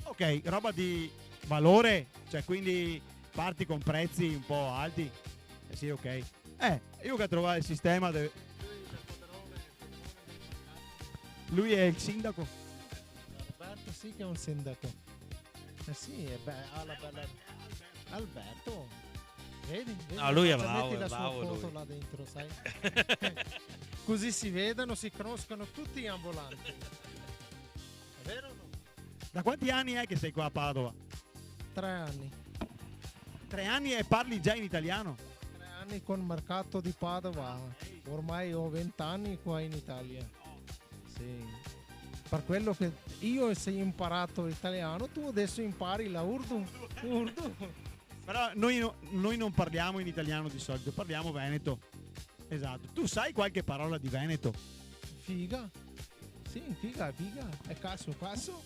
Ok, roba di valore, cioè quindi parti con prezzi un po' alti. Eh sì, ok. Eh, io che ho trovato il sistema de-, lui è il sindaco? Roberto sì che è un sindaco. Eh sì, è be-, ha la bella... Alberto. Vedi? Vedi? No, lui è bravo, è bravo lui. Metti la sua foto là dentro, sai? Così si vedono, si conoscono tutti gli ambulanti. È vero o no? Da quanti anni è che sei qua a Padova? Tre anni. Tre anni e parli già in italiano? Tre anni con mercato di Padova. Ormai ho vent'anni qua in Italia. Sì. Per quello che io se ho imparato italiano, tu adesso impari la urdu. Urdu. Però noi no-, noi non parliamo in italiano di solito, parliamo veneto. Esatto. Tu sai qualche parola di veneto? Figa. Sì, figa, figa. E caso, caso.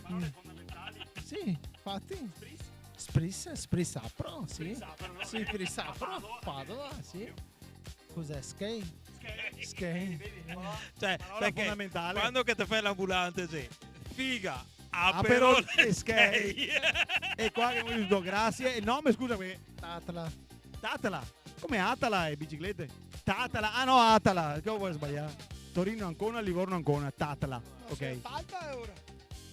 Parole fondamentali. Sì, infatti. Spris? Spris, sprisapro, sì. Sprisapro, sì, sprisapro. Padova, sì. Cos'è? Skei? Skei. Skei. Vedi? Cioè, parola fondamentale. Parché quando che te fè l'ambulante, sì. Figa, Aperol, Aperol e Skei. E qua che vuoi, grazie. E il nome, scusa, perché... Tatla. Tatla. Come Atala e biciclette? Tatala. Ah no, Atala. Che vuoi sbagliare? Torino Ancona, Livorno Ancona, Tatla. Ok. Talta è ora.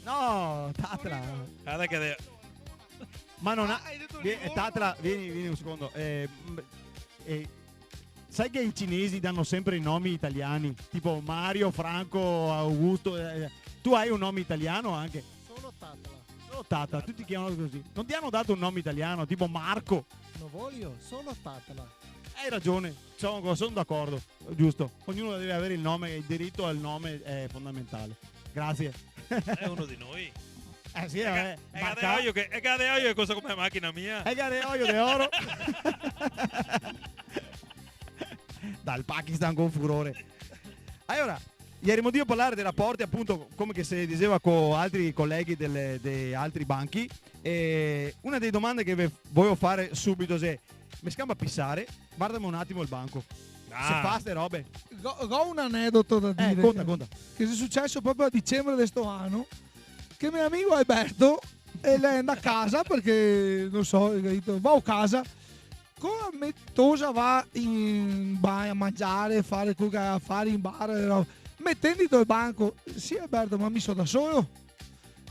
No, Tatla. Torino. Guarda che de- Ma non ha... Ah, hai detto Livorno? Tatla, vieni, vieni un secondo. Eh, mm, eh, Sai che i cinesi danno sempre i nomi italiani? Tipo Mario, Franco, Augusto, eh, tu hai un nome italiano anche? Solo Tatla. Tata, tuti i chiamano cusì. No te ga dato un nome italiano, tipo Marco? No voio, solo Tata. Te ga ragion, son, son d'acordo, giusto. Ognuno deve aver el nome, el dirito al nome xe fondamentale. Grazie. Xe uno de noi. Eh sì, eh, xe Marca. Galeoio che, xe Galeoio che costa come la machina mia. Xe Galeoio de oro. Dal Pakistan con furore. Alora, gavemo drio parlar dei raporti, apunto, come che se diseva co altri coleghi dele, de altri banchi. E una dee domande che ve voio far subito xe, me scampa pisar, vardame un atimo el banco. Ah. Se fa ste robe? Go, go un anedoto da dire. Eh, conta, conta. Che xe suceso proprio a dicembre de sto ano, che me amigo Alberto, el xe ndà casa parché, no so, el ga dito, "Vao casa." Co la me tosa va in ba-, a mangiar, far quel che ga da far in bar, e robe. Me ten dito el banco. "Sì, Alberto, ma mi so da solo."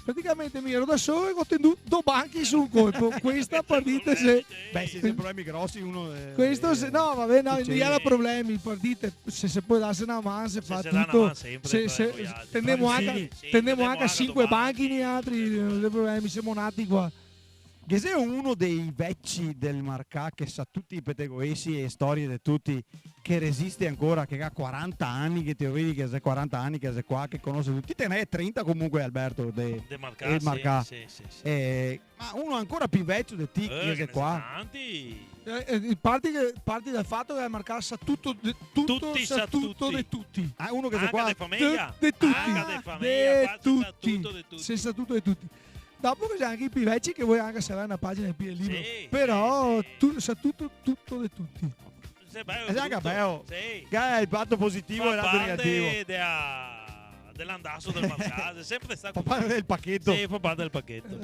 Praticamente mi iero da solo e go tendù do banchi su un colpo. Questa par dirte se... Beh, se xe problemi grosi, uno, eh... Questo se, eh, no, va ben, no, sucede. No gera problemi, par dirte, se se pol darse na man, se fa tuto. Se, se, tendemo anca, sì, sì, tendemo anca sinque banchi, nialtri, no xe problemi, semo nati qua. Ghe xe uno dei veci del Marcà che sa tuti i petegoesi e storie de tuti, che resiste ancora, che ga quaranta ani, che te lo vedi che xe quaranta ani che xe qua, che conose tuti. Ti te ne ga trenta comunque, Alberto, de, de Marcà, el Marcà. Sì, sì, sì, sì. Eh, ma uno ancora pì vecio de ti, eh, che xe qua. Tanti. Eh, eh, parti che, parti dal fato che el Marcà sa tuto de, tuto, tuti, sa tuto de tuti. Ah, uno che xe qua. Anca de fameja. De, de tuti. Anca de fameja, de tuti. Sa tuto de tuti. Dopo ghe xe anca i pì veci che vol anca serare na pagina in pì del libro. Sì, però sì, sì. Tu, sa tuto, tuto de tuti. Sì, beh, xe anca beo. Sì. Che xe el lato positivo e el lato negativo. Fa parte dea, de l'andaso del Marcà, xe sempre stà... Fa parte del pacheto. Sì, fa parte del pacheto.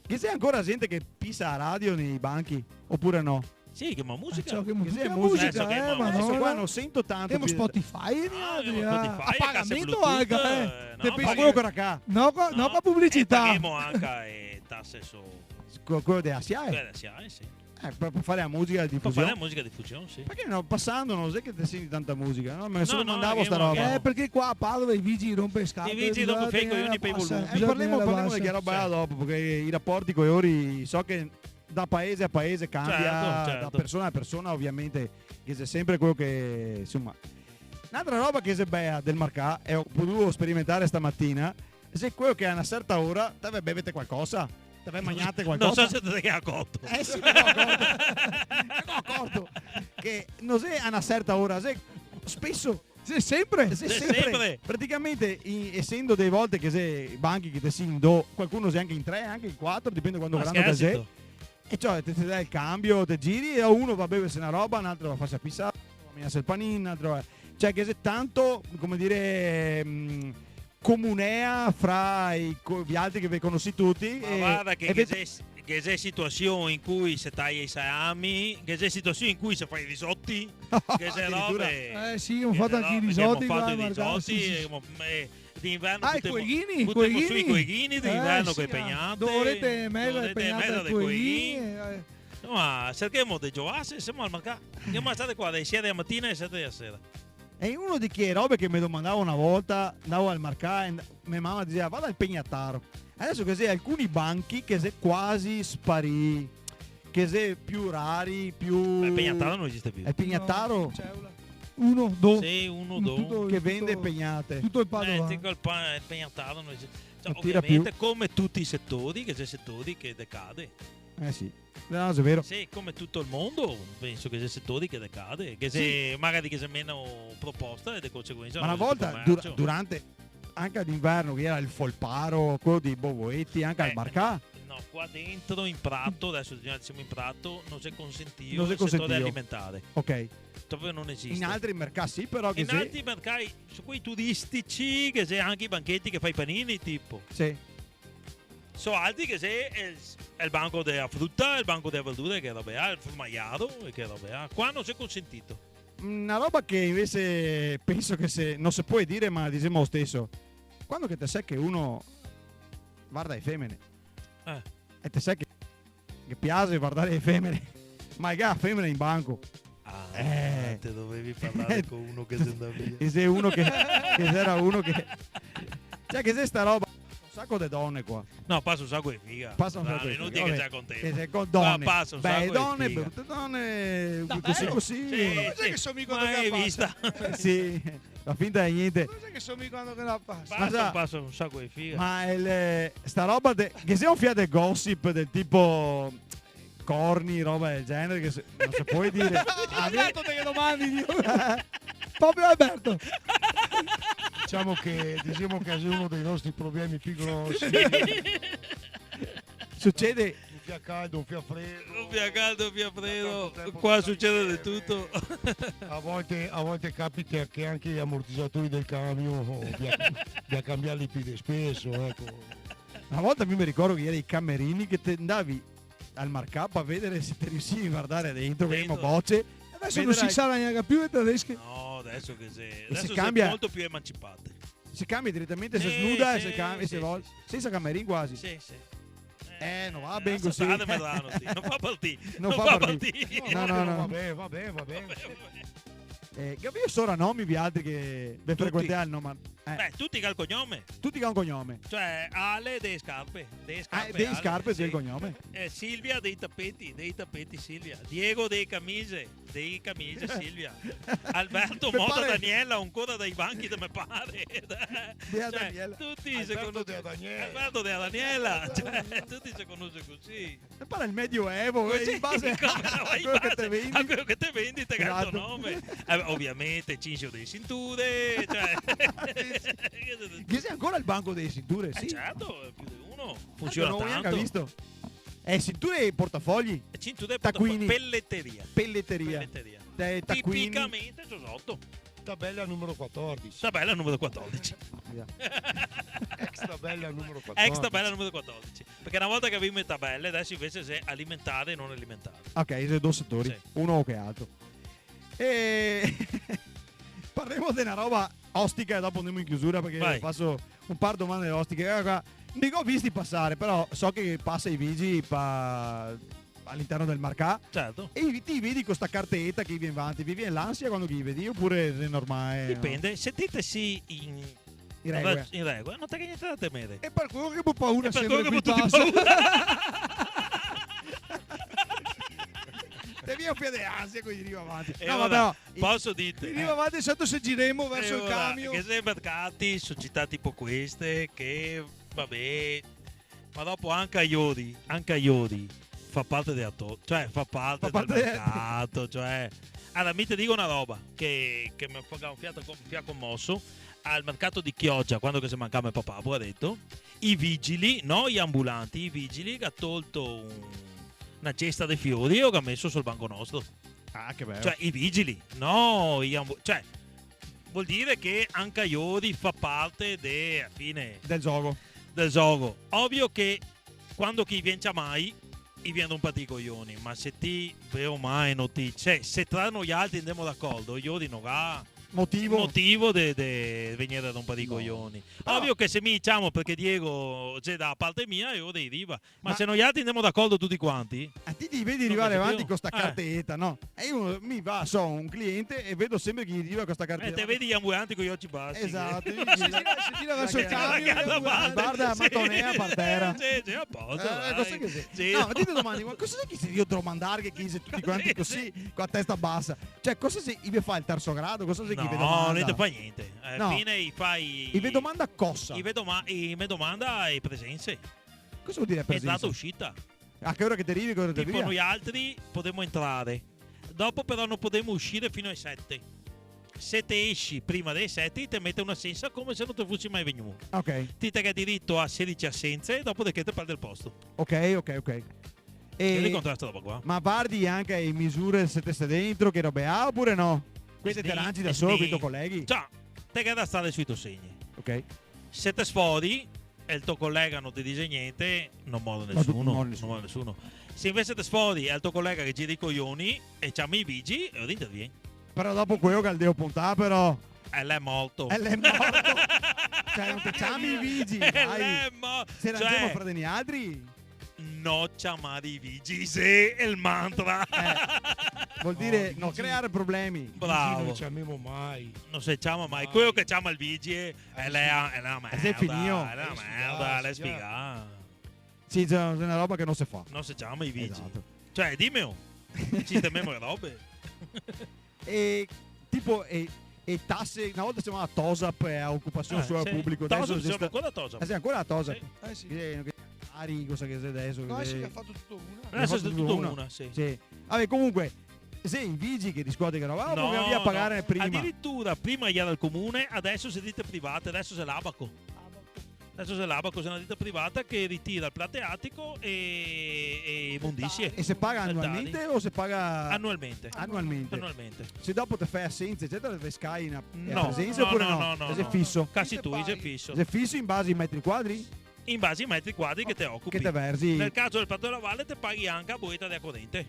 Che xe ancora gente che pisa a radio nei banchi, opure no? Sì, che ma musica. Ah, ciò, che mu-, che musica, eh, ma no, adeso qua no sento tanto pì. Ghemo Spotify, ah, ghemo Spotify, a pagamento anca, eh. No, ma queo che gera qua. No, co-, no, co publicità. Eh, paghemo anca, eh, tase so. Queo, queo dea SIAE? Queo dea SIAE, sì. Eh, par, par far la musica de difusion. Par far la musica de difusion, sì. Parché no, pasando, no xe che te senti tanta musica, no? Me so domandà sta roba. Eh, parché qua a Padova i vigili i ronpe e scatole, i vigili i ronpe e scatole, i pasa. Eh, parlemo, parlemo de che roba là dopo, parché i raporti coi lori, so che da paese a paese canbia, certo, certo, da persona a persona, ovviamente, che xe sempre queo che, insoma. N'altra roba che xe bea del Marcà, e go potuo sperimentar stamatina, xe queo che a na certa ora te ve bevete qualcosa, te ve magnate qualcosa. No so se te ga coto. Eh sì, me go coto. Me go coto. Che no xe a na certa ora, xe speso. Xe sempre. Xe sempre. Praticamente, i-, esendo dee volte che xe banchi che te si in do, qualcuno xe anca in tre, anca in quatro, dipende quanto grando che xe. E ciò, te, te dai el canbio, te giri e uno va a beverse na roba, n'altro va a farse a pisar, va a magnarse el panin, n'altro va, ciò, che xe tanto, come dire, mm, comunea fra i co-, vialtri che ve conosì tuti. Ma e, varda che, e che ve xe, che xe situasion in cui se taia i salami, che xe situasion in cui se fa i risoti, che xe robe, eh, sì, ghemo fato anca i risoti qua, varda, sì, sì. Ghemo fato i risoti, eh, d'inverno... Ah, i coeghini, i coeghini. Butemo su i coeghini, d'inverno co e pegnate, do orete e meza de pegnate ai coeghini, eh. Insoma, serchemo de giovarse, semo al Marcà. Ghemo da star qua dae sie de matina ae sete de sera. E uno de che robe che me domandavo na volta, ndavo al Marcà e nd-, me mama diseva: "Varda el pegnataro." Adeso ghe xe alcuni banchi che xe quasi sparì, che xe pì rari, pì... Beh, el pegnataro no esiste pì. El pegnataro? No, ciò, uno, do. Sì, uno, do. Tuto, che vende tuto, pegnate. Tuto el Padova. Eh, digo, el pa-, el pegnataro no esiste. Ciò, no tira pì. Ovviamente, come tuti i setori, ghe xe setori che decade. Eh sì. No, xe vero. Sì, come tuto el mondo, penso che ghe xe setori che decade, che xe, sì, magari che ghe xe meno proposta e de conseguensa... Ma na volta, dura-, durante, anca d'inverno, che ghe gera el folparo, queo dei Bovoeti, anca al Marcà. Eh, no, qua dentro in Prato, adeso semo in Prato, no xe consentìo el setore alimentare. No xe consentìo. Ok. Proprio no esiste. In altri mercà sì, però, che in altri mercai, su quei turistici, ghe xe anca i bancheti che fa i panini, tipo. Sì. So altri che xe el, el banco dea fruta, el banco dea verdura, che robe là, el formaiaro, che robe là. Qua no xe consentìo. Na roba che invese penso che se, no se pol dire, ma disemo lo steso. Quando che te sè che uno varda le femene, eh, e te sè che, che ghe piaxe vardar le femene, ma el ga la femena in banco. Ah, eh, te dovevi parlar co uno che xe ndà via. Che xe uno che, che gera uno che, cioè, che xe sta roba, no so, saco de done qua. No, pasa un saco de figa. Pasa un saco de figa, va ben. Dai, inutile che te stea contento. Che xe co done. Qua pasa un saco de figa. Bele done, brute done, cusì, cusì. Sì, sì. Ma te sa che so mi quando che pasa? Sì, fa finta de gnente. Ma te sa che so mi quando che la pasa? Pasa, pasa un saco de figa. Ma el, sta roba de, che xe un fià de gossip del tipo corni, roba del genere, che se, no se pol dire. Alberto, te che domandi, Dio. Proprio Alberto. Diciamo che, diciamo che xe uno dei nostri problemi più grossi. Sucede. Un fià caldo, un fià fredo. Un fià caldo, un fià fredo. Da tanto tempo. Qua sucede de tuto. A volte, a volte capita che anche gli ammortizzatori del camion, oh, bisogna, bisogna cambiarli più de speso, eco. Na volta mi me ricordo che ghe gera i camerini che te ndavi al marcà par vedere se te riusivi a vardare dentro, che gavemo boce. Adeso no se sa gnanca più i tedeschi. No, adeso che se, adeso se xe molto più emancipati. Se cambia diretamente, se snuda e se cambia, se vol-, sensa camerin quasi. Sì, sì. Eh, no va ben cusì. Lasateme là, no, sì. No fa par ti. No fa par ti. No, no, no. Va ben, va ben, va ben. Va ben, va ben. Eh, gavìo soranomi vialtri che ve frequentè al Noma-, eh. Beh, tuti che ga el cognome. Tuti che ga un cognome. Cioè, Ale dee scarpe, dee scarpe, Ale. Ah, dee scarpe, sì. Del cognome. Eh, Silvia dei tapeti, dei tapeti Silvia. Diego dee camise, dee camise Silvia. Alberto, me pare. Moda Daniela, ancora dai banchi de me pare. Dea Daniela. Cioè, tuti se conoso. Alberto dea Daniela. Alberto dea Daniela. Cioè, tuti se conoso cusì. Me pare el Medioevo, eh, in base a quelo che te vendi. Cusì, come no, in base a quelo che te vendi, te ga el to nome. Esato. Eh, ovviamente, cincio dee sinture, cioè. Sì, sì. Ghe xe ancora el banco dee sinture, sì. Eh, certo, più de uno. Funsiona tanto. Ah, no lo gavevo gnanca visto. Eh, sinture e portafogli? Eh, sinture e portafogli. Tacuini. Pelleteria. Pelleteria. Pelleteria. Dai, tacuini. Tipicamente xosoto. Tabela numero quattordici. Tabela numero quattordici. Via. Ex tabela numero quattordici. Ex tabela numero quattordici. Parché na volta che gavevimo e tabele, adeso invese xe alimentare e no alimentare. Ok, xe do setori. Sì. Uno o che altro. E parlemo de na roba ostica e dopo ndemo in chiusura, parché faso un par domande ostiche. Eco qua. Mi go visti pasare, però so che pasa i vigili pa-, al'interno del marcà. Certo. E i, ti i vedi co sta carteeta che i vien vanti, i vien l'ansia quando che i vedi, opure xe normale, no? Dipende, se ti te si in, in regola, in regola, no te ga gnente da temere. E par quelo che go paura sempre che i pasa. E par quelo che go tuti paura. Te vien un fià de ansia co i riva vanti. Eh, no, vabè, no. Poso dirte? I riva vanti, seto se giremo verso el camion. Eh, ora, che xe mercati, società tipo queste, che, vabè, ma dopo anca lori, anca lori fa parte dea to-, cioè, fa parte del mercato, cioè. Alora, mi te digo na roba che, che me fa un fià co-, un fià comoso, al mercato de Chioggia, quando che xe mancà me papà, poareto, i vigili, no i ambulanti, i vigili ga tolto un, na cesta de fiori e i ga meso sul banco nostro. Ah, che belo. Cioè, i vigili, no i ambu-, cioè, vol dire che anca lori fa parte de, a fine, del zogo. Del zogo. Ovio che quando che i vien ciamai, i vien romper i coioni, ma se ti, beo o mal, no ti, cioè, se tra noialtri ndemo d'acordo, lori no ga motivo, motivo de, de vegnere a romper i coioni. No. Però ovio che se mi ciamo parché Diego xe da parte mia, lori i riva. Ma se noialtri ndemo d'acordo tuti quanti? E ti, ti vedi rivare vanti co sta carteeta, no? E mi va, so un cliente e vedo sempre che i riva co sta carteeta. Eh, te vedi i ambulanti coi oci basi. Esato, i gira, se gira verso el camion, i ambulanti. Varda la matonea par tera. Sì, sì, a posto, dai. Eh, cosa che xe? Sì. No, ma ti te domandi, ma cosa xe che se drio domandar che, che i xe tuti quanti cusì, co la testa basa? Cioè, cosa xe, i ve fa el terso grado? Cosa xe che i ve domanda? No, no i te fa gnente. Ala fine i fa i... I ve domanda cosa? I ve doma-, i me domanda e presense. Cosa vol dire presensa? Entrata, uscita. A che ora che te rivi, che ora te via? Tipo, noialtri podemo entrare. Dopo però no podemo uscire fino ae sete. Se te esi prima dee sete, i te mete una sensa come se no te fusi mai vegnù. Ok. Ti te ga dirito a sedese asense, dopo de che te perdi el posto. Ok, ok, ok. E... Te ricontra sta roba qua? Ma vardi anca e misure se te si dentro, che robe là, opure no? Queste te rangi da solo coi to coleghi? Ciò, te ga da stare sui to segni. Ok. Se te sfori, e el to colega no te dixe gnente, no more nesuno, no more nesuno. Se invese te sfori e el to colega che gira i coioni e ciami i vigili, e lori intervien. Però dopo queo che el deve puntar, però. E l'è morto. E l'è morto. Cioè, no te ciami i vigili, dai. E l'è mo-, se rangemo fra de nialtri. No ciamare i vigili, xe el mantra. Eh. Vol dire no creare problemi. Bravo. Vigili no ciamemo mai. No se ciama mai. Mai. Queo che ciama el vigile, eh, l'è, l'è na merda. Xe finìo. L'è na merda, l'è sfigà. Sì, xe na, xe na roba che no se fa. No se ciama i vigili. Esato. Cioè, dime, oh. Sistememo le robe. E tipo, e, e tase, na volta se ciamava TOSAP, eh, ocupasion suolo publico. TOSAP, se ciama ancora TOSAP. Eh, sì, ancora la TOSAP. Sì. Eh, sì. Che, che, Ari, cosa che xe deso, no, che sì, che ga fato tuto una. Deso xe tuto una, sì. Sì. Vabè, comunque, xe i vigili che riscuote che roba, o bisogna pagare prima? No, no. Adiritura prima gera el comune, deso xe dite private, deso xe l'Abaco. Deso xe l'Abaco, xe na dita privata che ritira el plateatico e, e imondisie. E se paga anualmente o se paga... Anualmente. Anualmente. Anualmente. Se dopo te fè asensa, ecetera, te scai na, eh, presensa opure no? No, no, no, no. Xe fiso? Casi tui, xe fiso. Xe fiso in base ai metri quadri? In base ai metri quadri che te ocupi. Che te verzi. Nel caso del Prato dela Valle te paghi anca a boeta dea corente.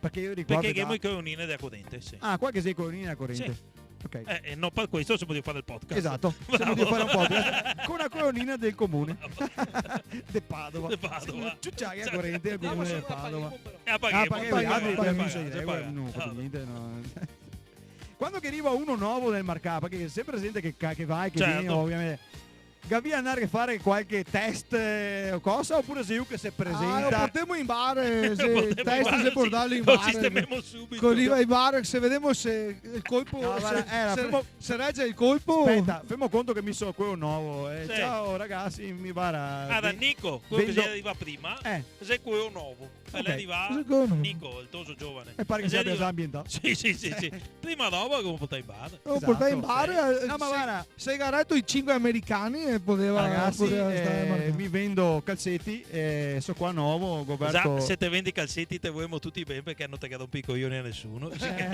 Parché mi ricordo che ghemo i coionini dea corente, sì. Ah, qua ghe xe i coionini dea corente. Sì. Ok. Eh, eh, no, par questo semo drio fare el podcast. Esato, semo drio fare un podcast co na coionina del comune. Bravo. De Padova. De Padova. Ciuciare a corente del comune de Padova. E la paghemo, paghemo, paghemo, paghemo. Ah, paghemo, ah, paghemo, eh, no, no, no. Quando che riva uno novo nel marcà, parché sempre xe zente che ca-, che va e che vien, ovviamente. Certo. Gavì da ndare a fare qualche test, eh, o cosa, opure xe lu che se presenta? Ah, lo portemo in bar, eh, se el test xe portarlo in bar. Lo sistememo subito. Co riva in bar, se vedemo se el colpo, no, se, varda, eh, se, fermo, se rege el colpo. Speta, femo conto che mi so queo novo, eh. Sì. Ciao, ragasi, mi, varda, Nico, queo che xe rivà prima, eh, xe queo novo. Ok. E l'è rivà Nico, el toso giovane. E pare che el se sia za ambientà. Sì, sì, sì, sì. Prima roba che lo portà in bar. Lo portà in bar, eh, no, ma varda, se ga reto i cinque americani, eh, podeva, ragasi, podeva stare, eh, marcà. Mi vendo calseti, eh, so qua novo, go verto. Za, se te vendi calseti te volemo tuti ben, parché no te ghe rompi i coioni a nesuno. Eh,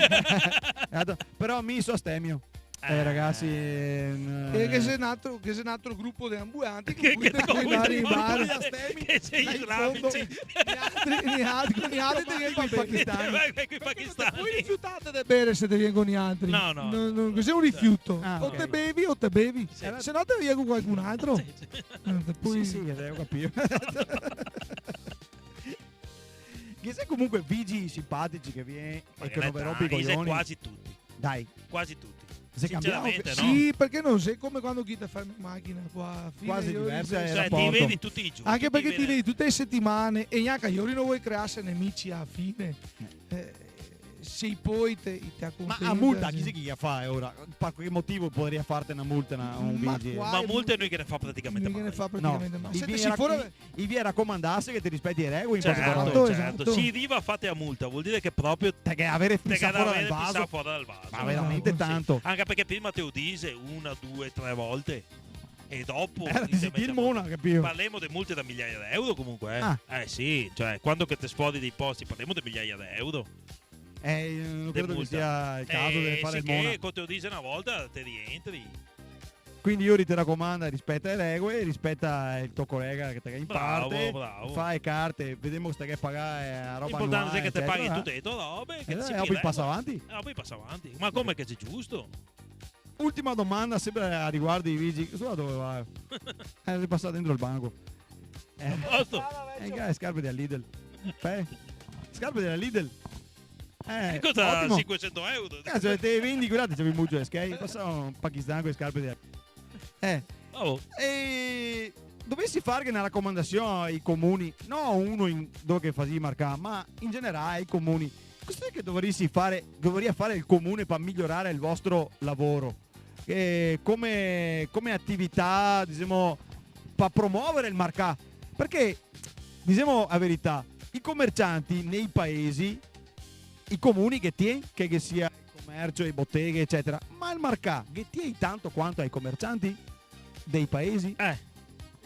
esato. Però mi so astemio. Eh, ragasi, eh, che xe n'altro, che xe n'altro grupo de ambulanti che, che te puoi andare in bar. Che xe i islamici. Nialtri, nialtri, nialtri te vien coi pakistani. Te vien coi pakistani. Parché no te pol rifiutarte de bere se te vien co nialtri. No, no. No, no, che xe un rifiuto. Ah, ok. O te bevi o te bevi. Sì. Se no te vien co qualcun altro. Sì, sì. Eh, te pol... Sì, sì, che go capìo. Che xe comunque vigili sinpatici che vien e che no ve rompe i coioni. Ma che ne sai, quasi tuti. Dai. Quasi tuti. Xe cambià? Sinceramente, no? Sì, parché no xe come quando che te fermi in machina qua, fine, quasi diverso el raporto. Cioè, te i vedi tuti i giorni. Anca parché te i vedi tute le setimane e gnanca lori no vol crearse nemici a fine. Eh. Eh, se i pol te, te acontenta, sì. Ma a multa, chi xe che ghe la fa, eh, ora? Par che motivo podaria farte na multa, na, un vigile? Ma quale multa? Ma multe no i ghe ne fa praticamente mai. No i ghe ne fa praticamente mai. No. Se te si fora i vien a racomandarse che te rispeti le regole, in poche parole. Certo, certo. Esato. Se i riva a farte la multa, vol dire che proprio te ghe la gavè pisà fora dal vaso. Te ghe la gavè pisà fora dal vaso. Ma veramente tanto. Sì. Anca parché prima te lo dise una, due, tre volte. E dopo... Eh, te si ti el mona, capìo? Parlemo de multe da migliaia de euro comunque, eh. Ah. Eh sì, cioè, quando che te sfori dei posti, parlemo de migliaia de euro. Eh, no credo che sia el caso de fare el mona. De multa. Eh, sì, che co te lo dise na volta, te rientri. Quindi lori te racomanda, rispeta le regole, rispeta el to colega che te ga in parte, bravo, bravo, fa le carte, vedemo se te ga pagà, eh, la roba anuale, ecetera. L'importante xe che te paghi tute le to robe, che te... Eh, e dopo i pasa avanti. E dopo i pasa avanti. Ma come che xe giusto? Ultima domanda, sempre a riguardo dei vigili. Questo qua dove va? Eh, xe pasà dentro el banco. Eh. A posto. Eh, che scarpe dela Lidl. Eh? Scarpe dela Lidl. Eh, cosa? Otimo. Sinquesento euro? Eh, se te vendi, guardate, se ve mucio, ok? Pasa un pakistan co le scarpe de... Eh. Bravo. E dovesi fare na racomandasion ai comuni, no a uno in, dove che fasi marcà, ma in generale ai comuni. Cosa xe che dovarisi fare, dovaria fare el comune par migliorare el vostro lavoro? Eh, come, come atività, disemo, par promovere el marcà? Parché, disemo la verità, i comercianti nei paesi, i comuni ghe tien, che, che sia el comercio, le boteghe, ecetera, ma el marcà ghe tien tanto quanto ai comercianti dei paesi? Eh.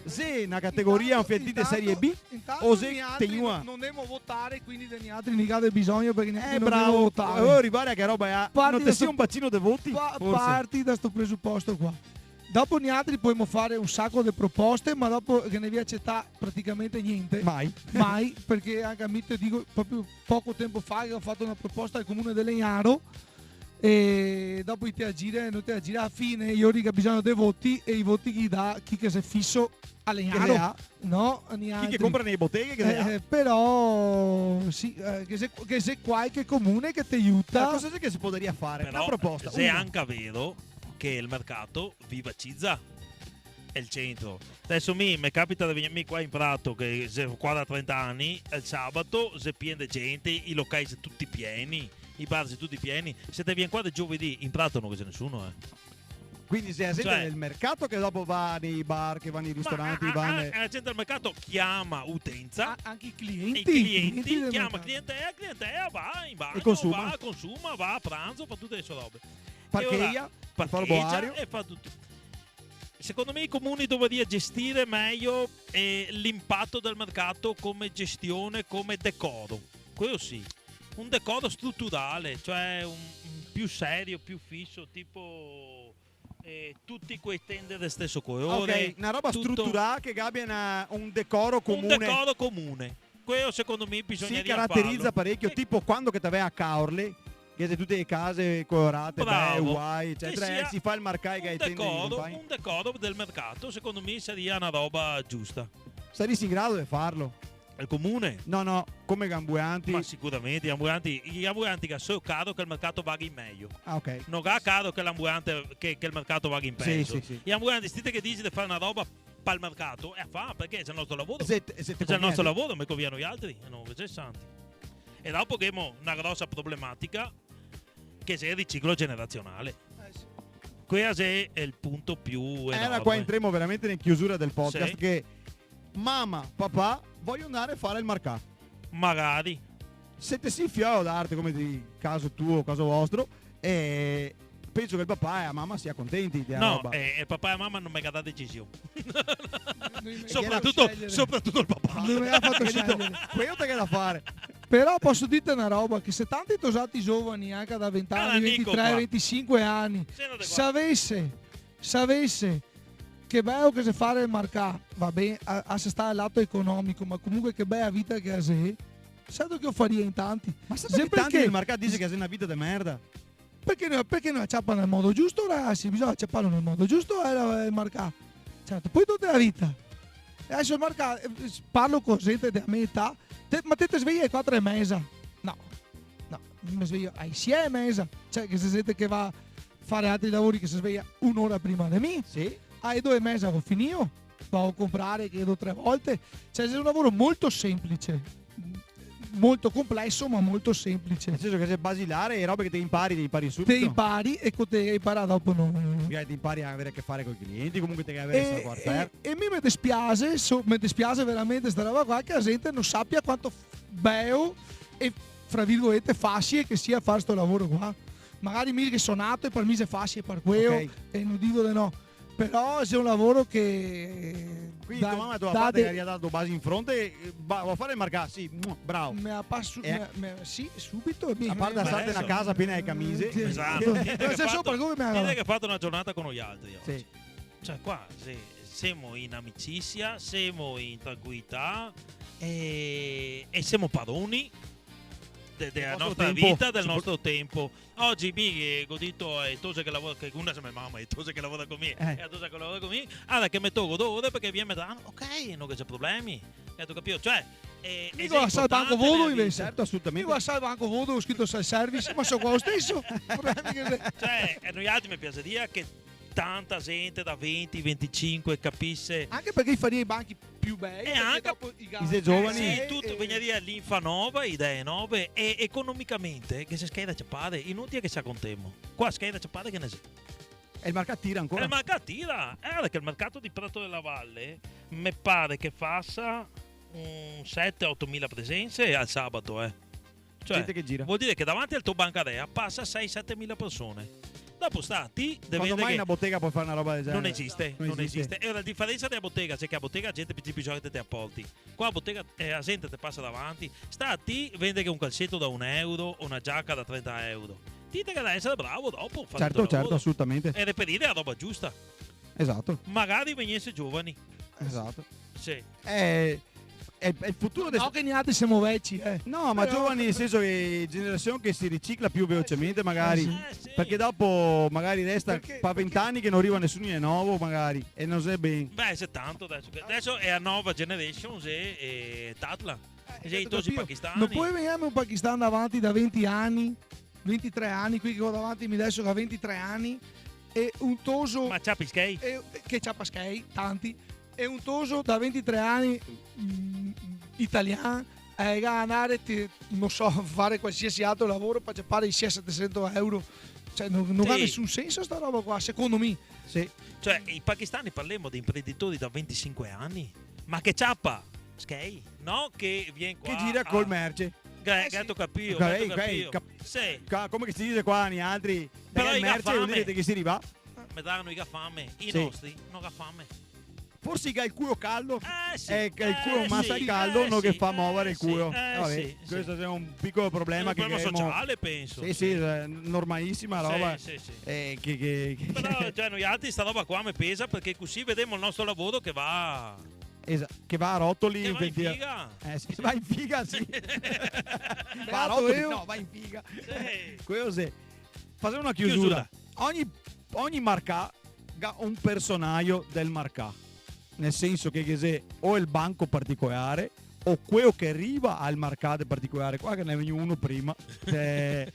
Xe na categoria, un fiantin de serie B, o xe tegnua? Intanto, intanto nialtri no, no ndemo votare, quindi de nialtri no gavè bisogno, parché nialtri no ndemo votare. Eh, bravo. Volevo rivare a che roba, eh, no te sia un bacino de voti, forse. Parti da sto presuposto qua. Dopo nialtri podemo fare un saco de proposte, ma dopo ghe ne vien acetà praticamente gnente. Mai. Mai, parché anca mi te digo, proprio poco tempo fa che go fato na proposta al comune de Legnaro, E dopo i te a gira, no te a gira, a fine i ori ga bisogno de voti e i voti i dà chi che xe fiso a legnaro. Che xe a? No, gnanca. Chi che compra nele boteghe, che xe a? Eh, però, sì, eh, che xe, che xe qualche comune che te iuta. Ma cosa xe che se podaria fare? Però, a proposta, xe una. Anca vero che el mercato vivacizza el centro. Deso mi, me capita de vegnir mi qua in Prato, che xe qua da trenta ani, el sabato xe pien de gente, i locai xe tuti pieni, i bar xe tuti pieni. Se te vien qua de giovedì, in Prato no ghe xe nesuno, eh. Quindi xe a gente, cioè, del mercato che dopo va nei bar, che va nei ristoranti, a, va a, ne- a gente del mercato chiama utenza. A-, anca i clienti, i clienti, i clienti del mercato. Chiama clientela, clientela va in bagno, e consuma. Va, consuma, va a pranzo, fa tute le so robe. Parchegia, e ora parchegia, fa el boario. E fa tuto. Secondo me i comuni dovaria gestire mejo, eh, l'impato del mercato come gestione, come decoro. Queo sì. Un decoro struturale, cioè un, un più serio, più fiso, tipo, eh, tuti quei tende del steso colore. Ok, na roba tuto struturà che gabia na, un decoro comune. Un decoro comune. Queo secondo me bisognaria farlo. Se carateriza parechio, tipo quando che te ve a Caorle, che xe tute le case colorate, bele, uguai, ecetera, e se fa el marcà, che i tende de campagna. Bravo. Che sia un decoro, un decoro del mercato, secondo me saria na roba giusta. Sarisi in grado de farlo? El comune? No, no, come ambulanti. Ma sicuramente, i ambulanti, i ambulanti ga so caro che el mercato vaga in mejo. Ah, ok. No ga caro che l'ambulante, che, che el mercato vaga in pezo. Sì, sì, sì. I ambulanti, stite che disi de fare na roba pal mercato, e a fa, parché xe el nostro lavoro. Se te, se te convien a ti. Xe el nostro lavoro, me convien a noialtri, e no ghe xe santi. E dopo ghemo na grosa problematica, che xe el riciclo generazionale. Eh, sì. Quea xe el punto più enorme. E ora qua entremo veramente in chiusura del podcast, sì, che mama, papà, vojo ndare a fare el marcà. Magari. Se te si fiolo d'arte, come el caso tuo, caso vostro, e penso che el papà e la mama sia contenti dea roba. No, eh, el papà e la mama no me ga dà decision. Sopratuto, sopratuto el papà. No me ga fato scegliere. Queo te ghe da fare. Però poso dirte na roba, che xe tanti tosati zovani, anca da venti ani, ventitré, ventisinque ani, savese, savese che beo che xe fare el marcà, va ben, a, a se sta al lato economico, ma comunque che bea vita che a xe, sato che o faria in tanti? Ma sato che tanti del marcà dise che xe na vita de merda? Parché no, parché no ciapa nel modo giusto, ragasi? Bisogna ciaparlo nel modo giusto, eh, el marcà. Certo, po tuta la vita. E deso el marcà, eh, parlo co zente dea me età, te, ma te te svei ae quatro e meza? No, no, mi me sveio ae sie e meza. Cioè, che xe zente che va a fare altri lavori che se sveia un'ora prima de mi. Sì. Ae do e meza go finìo, vago a comprare, che do tre volte. Cioè, xe un lavoro molto semplice. Molto compleso, ma molto semplice. Nel senso che xe basilare, e robe che te impari, te impari subito. Te impari e co te impari dopo no. Magari te impari a avere a che fare coi clienti, comunque te ghe da avere savoir-faire. E, e mi me despiase, so-, me despiase veramente sta roba qua, che la zente no sapia quanto f-, beo e, fra virgolete, fasie che sia fare sto lavoro qua. Magari mi che so nato e par mi xe fasie par queo, ok, e no digo de no. Però xe un lavoro che... Quindi da, to mama e to papà te ga dato basi in fronte, eh, va, va a fare el marcà, sì, mua, bravo. Me la paso, eh, me, me, sì, subito, mi, a parte me, lasarte na casa piena de camise. Sì. Esato. Ti te che fato, ti te che fato na giornata co noialtri ogi. Sì. Cioè, qua, sì, semo in amicisia, semo in tranquilità e, e semo paroni de, de la nostra vita, del nostro tempo. Ogi mi, eh, go dito, eh, tose che lavora, che una xe me mama, e tose che lavora co mi, eh, e a tose che lavora co mi, ara che me togo do ore parché vien me dà, ok, no ghe xe problemi. Gheto capìo? Cioè, eh, mi go lasà anca vodo invese. Certo, asolutamente. Mi go lasà anca vodo, go scrito self-service, ma so qua lo steso. Problemi che... Cioè, a noialtri me piasaria che tanta zente da venti, ventisinque capise. Anca parché i faria i banchi più bei, e parché anca dopo i ga-, i xe zovani. Sì, tuto, e vegnaria linfa nova, idee nove, e economicamente, che xe schei da ciapare, inutile che se contemo. Qua schei da ciapare che ne xe. E el marcà tira ancora? E el marcà tira, eh, parché el mercato de Prato dela Valle me pare che fasa un sete, otomila presense al sabato, eh. Cioè, gente che gira. Vol dire che davanti al to bancarea pasa sei, setemila persone. Dopo sta a ti de vedere che... Quando mai na botega pol fare na roba del genere? No esiste, no esiste. E ora la diferensa dela botega, xe che a botega la gente te, te porti. Qua a botega, eh, la gente te pasa davanti. Sta a ti vendere un calseto da un euro o na giaca da trenta euro. Ti te ga da esare bravo dopo, fare el to lavoro. Certo, certo, asolutamente. E reperire la roba giusta. Esato. Magari vegnese zovani. Esato. Sì. Eh, xe, xe el futuro de... No che nialtri semo veci, eh. No, ma però giovani, nel senso che generasion che se ricicla più velocemente, magari, eh, sì, parché dopo magari resta... Parché, pa venti ani che no riva nesuni de novo, magari, e no xe ben. Beh, xe tanto deso, che deso xe a nova generation, xe, eh, Tatla. Eh, sì, capito. Tosi i pakistani. No pol vegnere un pakistano davanti da venti ani, ventitré ani, quei che go davanti mi deso che ga ventitré ani, e un toso... Ma ciapa schei? E, che ciapa schei, tanti, e un toso da ventitré ani, mm, italian, eh, ga da ndare, te, no so, fare qualsiasi altro lavoro par ciapare i sie setesento euro. Cioè, no, no ga nesun senso sta roba qua, secondo mi. Sì. Cioè, i pakistani, parlemo de imprenditori da ventisinque ani, ma che ciapa schei, no? Che vien qua... Che gira col merce. Ga-, eh, sì, gato capìo, gato capìo. Sì. Ca-, come che se dise qua nialtri, però i ga fame. Però i ga fame. Che se riva. Me dà, no i ga fame. I nostri no ga fame. Forse i ga el culo caldo. Eh, sì. Eh, che el culo, eh, masa, sì, caldo, eh, no, sì, che fa movare el culo. Eh, sì, sì. Questo xe un picolo problema. Un problema sociale, penso. Sì, sì, eh, normalisima roba. Sì, sì, sì. Eh, che, che, che... Però, cioè, noialtri sta roba qua me pesa, parché cusì vedemo el nostro lavoro che va... Esa-, che va a rotoli, che va in figa. Eh, sì, va in figa, sì. Va a rotoli, no, va in figa. Sì. Queo xe. Fasemo na chiusura. Chiusura. Ogni, ogni marcà ga un personajo del marcà. Nel senso che, che xe o el banco particolare, o queo che riva al marcà de particolare. Qua che ghe n'è vegnù uno prima. Eh,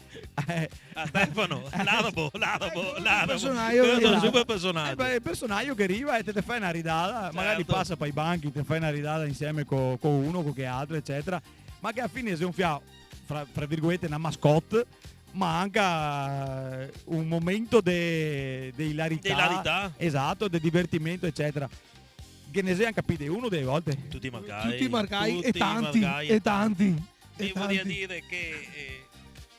eh. Ah, Stefano, l'arabo, l'arabo, l'arabo. Eco, un personajo. Questo xe un super personajo. Eh, beh, el personajo che riva e te, te fa na ridada, certo, magari pasa pa i banchi, te fa na ridada insieme co, co uno, co che altro, ecetera. Ma che a fine xe un fià, fra, fra virgolete, na mascotte, ma anca, eh, un momento de, de ilarità. De ilarità. Esato, de divertimento, ecetera. Ghe ne xe anca pi de uno dele volte? Tuti marcai. Tuti marcai, tuti e tanti, marcai, e tanti. E tanti. Mi voria dire che, eh,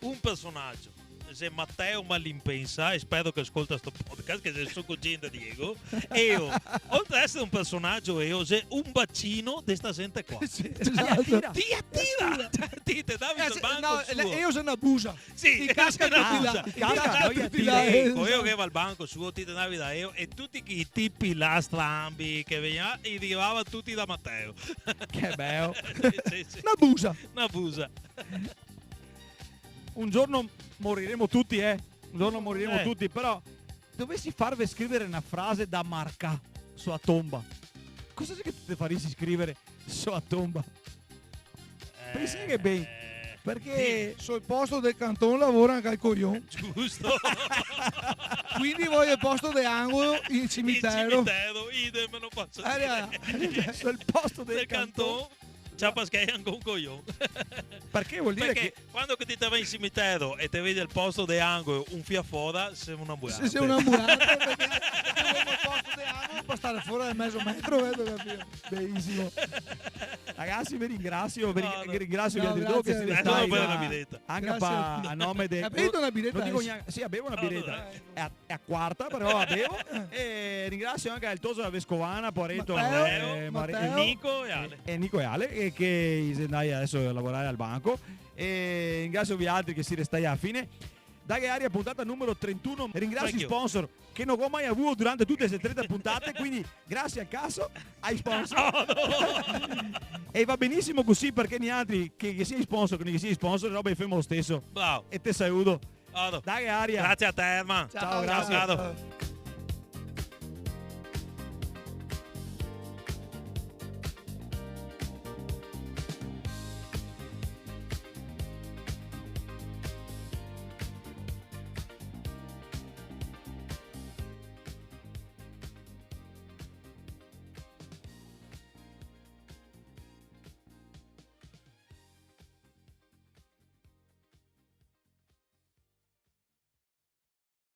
un personajo xe Mateo Malimpensa, e spero che scolta sto podcast, che xe so cugin de Diego. Eo, oltre a esare un personajo, eo xe un bacino de sta zente qua. Sì, esato. Ti atira! Ti atira! Ti te davi... Eh, sul banco, no, suo. Eo xe na busa. Sì, ti casca, no, ti la, ti casca, no, ti la, eh. Eco, eo che iva al banco suo, ti te ndavi da eo, e tuti quei tipi là strambi che vegnea, i rivava tuti da Mateo. Che beo. Sì, sì. Na busa. Na busa. Un giorno moriremo tuti, eh. Un giorno moriremo tuti, però dovesi farve scrivere na frase da marcà so a tomba, cosa xe che te farisi scrivere so a tomba? Eh, penseghe ben, parché sì, sul posto del canton lavora anca el cojon. Giusto. Quindi vojo el posto de angolo in cimitero. In cimitero, idem, no poso dire. Sul posto del canton. Ciapa schei anca un cojon. Parché vol dire che quando che ti te va in cimitero e te vedi el posto de angolo un fià fora, semo na buiata. Sì, semo na buiata, parché semo el posto de angolo par stare fora de mezo metro, vedo, capìo? Benisimo. Ragasi, ve ringrasio, ve rin-, ringrasio vialtri do che sè stai qua. Anca pa, a nome de... Ga bevuto na bireta? No digo gnanca, sì, bevo na bireta. Xe a, xe a quarta, però a bevo. E ringrasio anca el toso dela Vescovana, poareto, Mateo, eh, Mare-, Mateo. Nico e Ale. E, e Nico e Ale, e che i xe ndai deso a lavorare al banco. E ringrasio vialtri che sè restai a la fine. Daghe Aria, puntata numero trentuno. Ringrasio i sponsor che no go mai avuo durante tute ste trenta puntate, quindi grasie al caso ai sponsor. E va benisimo cusì, parché nialtri, che, che sia i sponsor, che no che sia i sponsor, roba che femo lo steso. Bravo. E te saludo. Daghe Aria. Grasie a te, Erman. Ciao, grasie. Ciao, caro.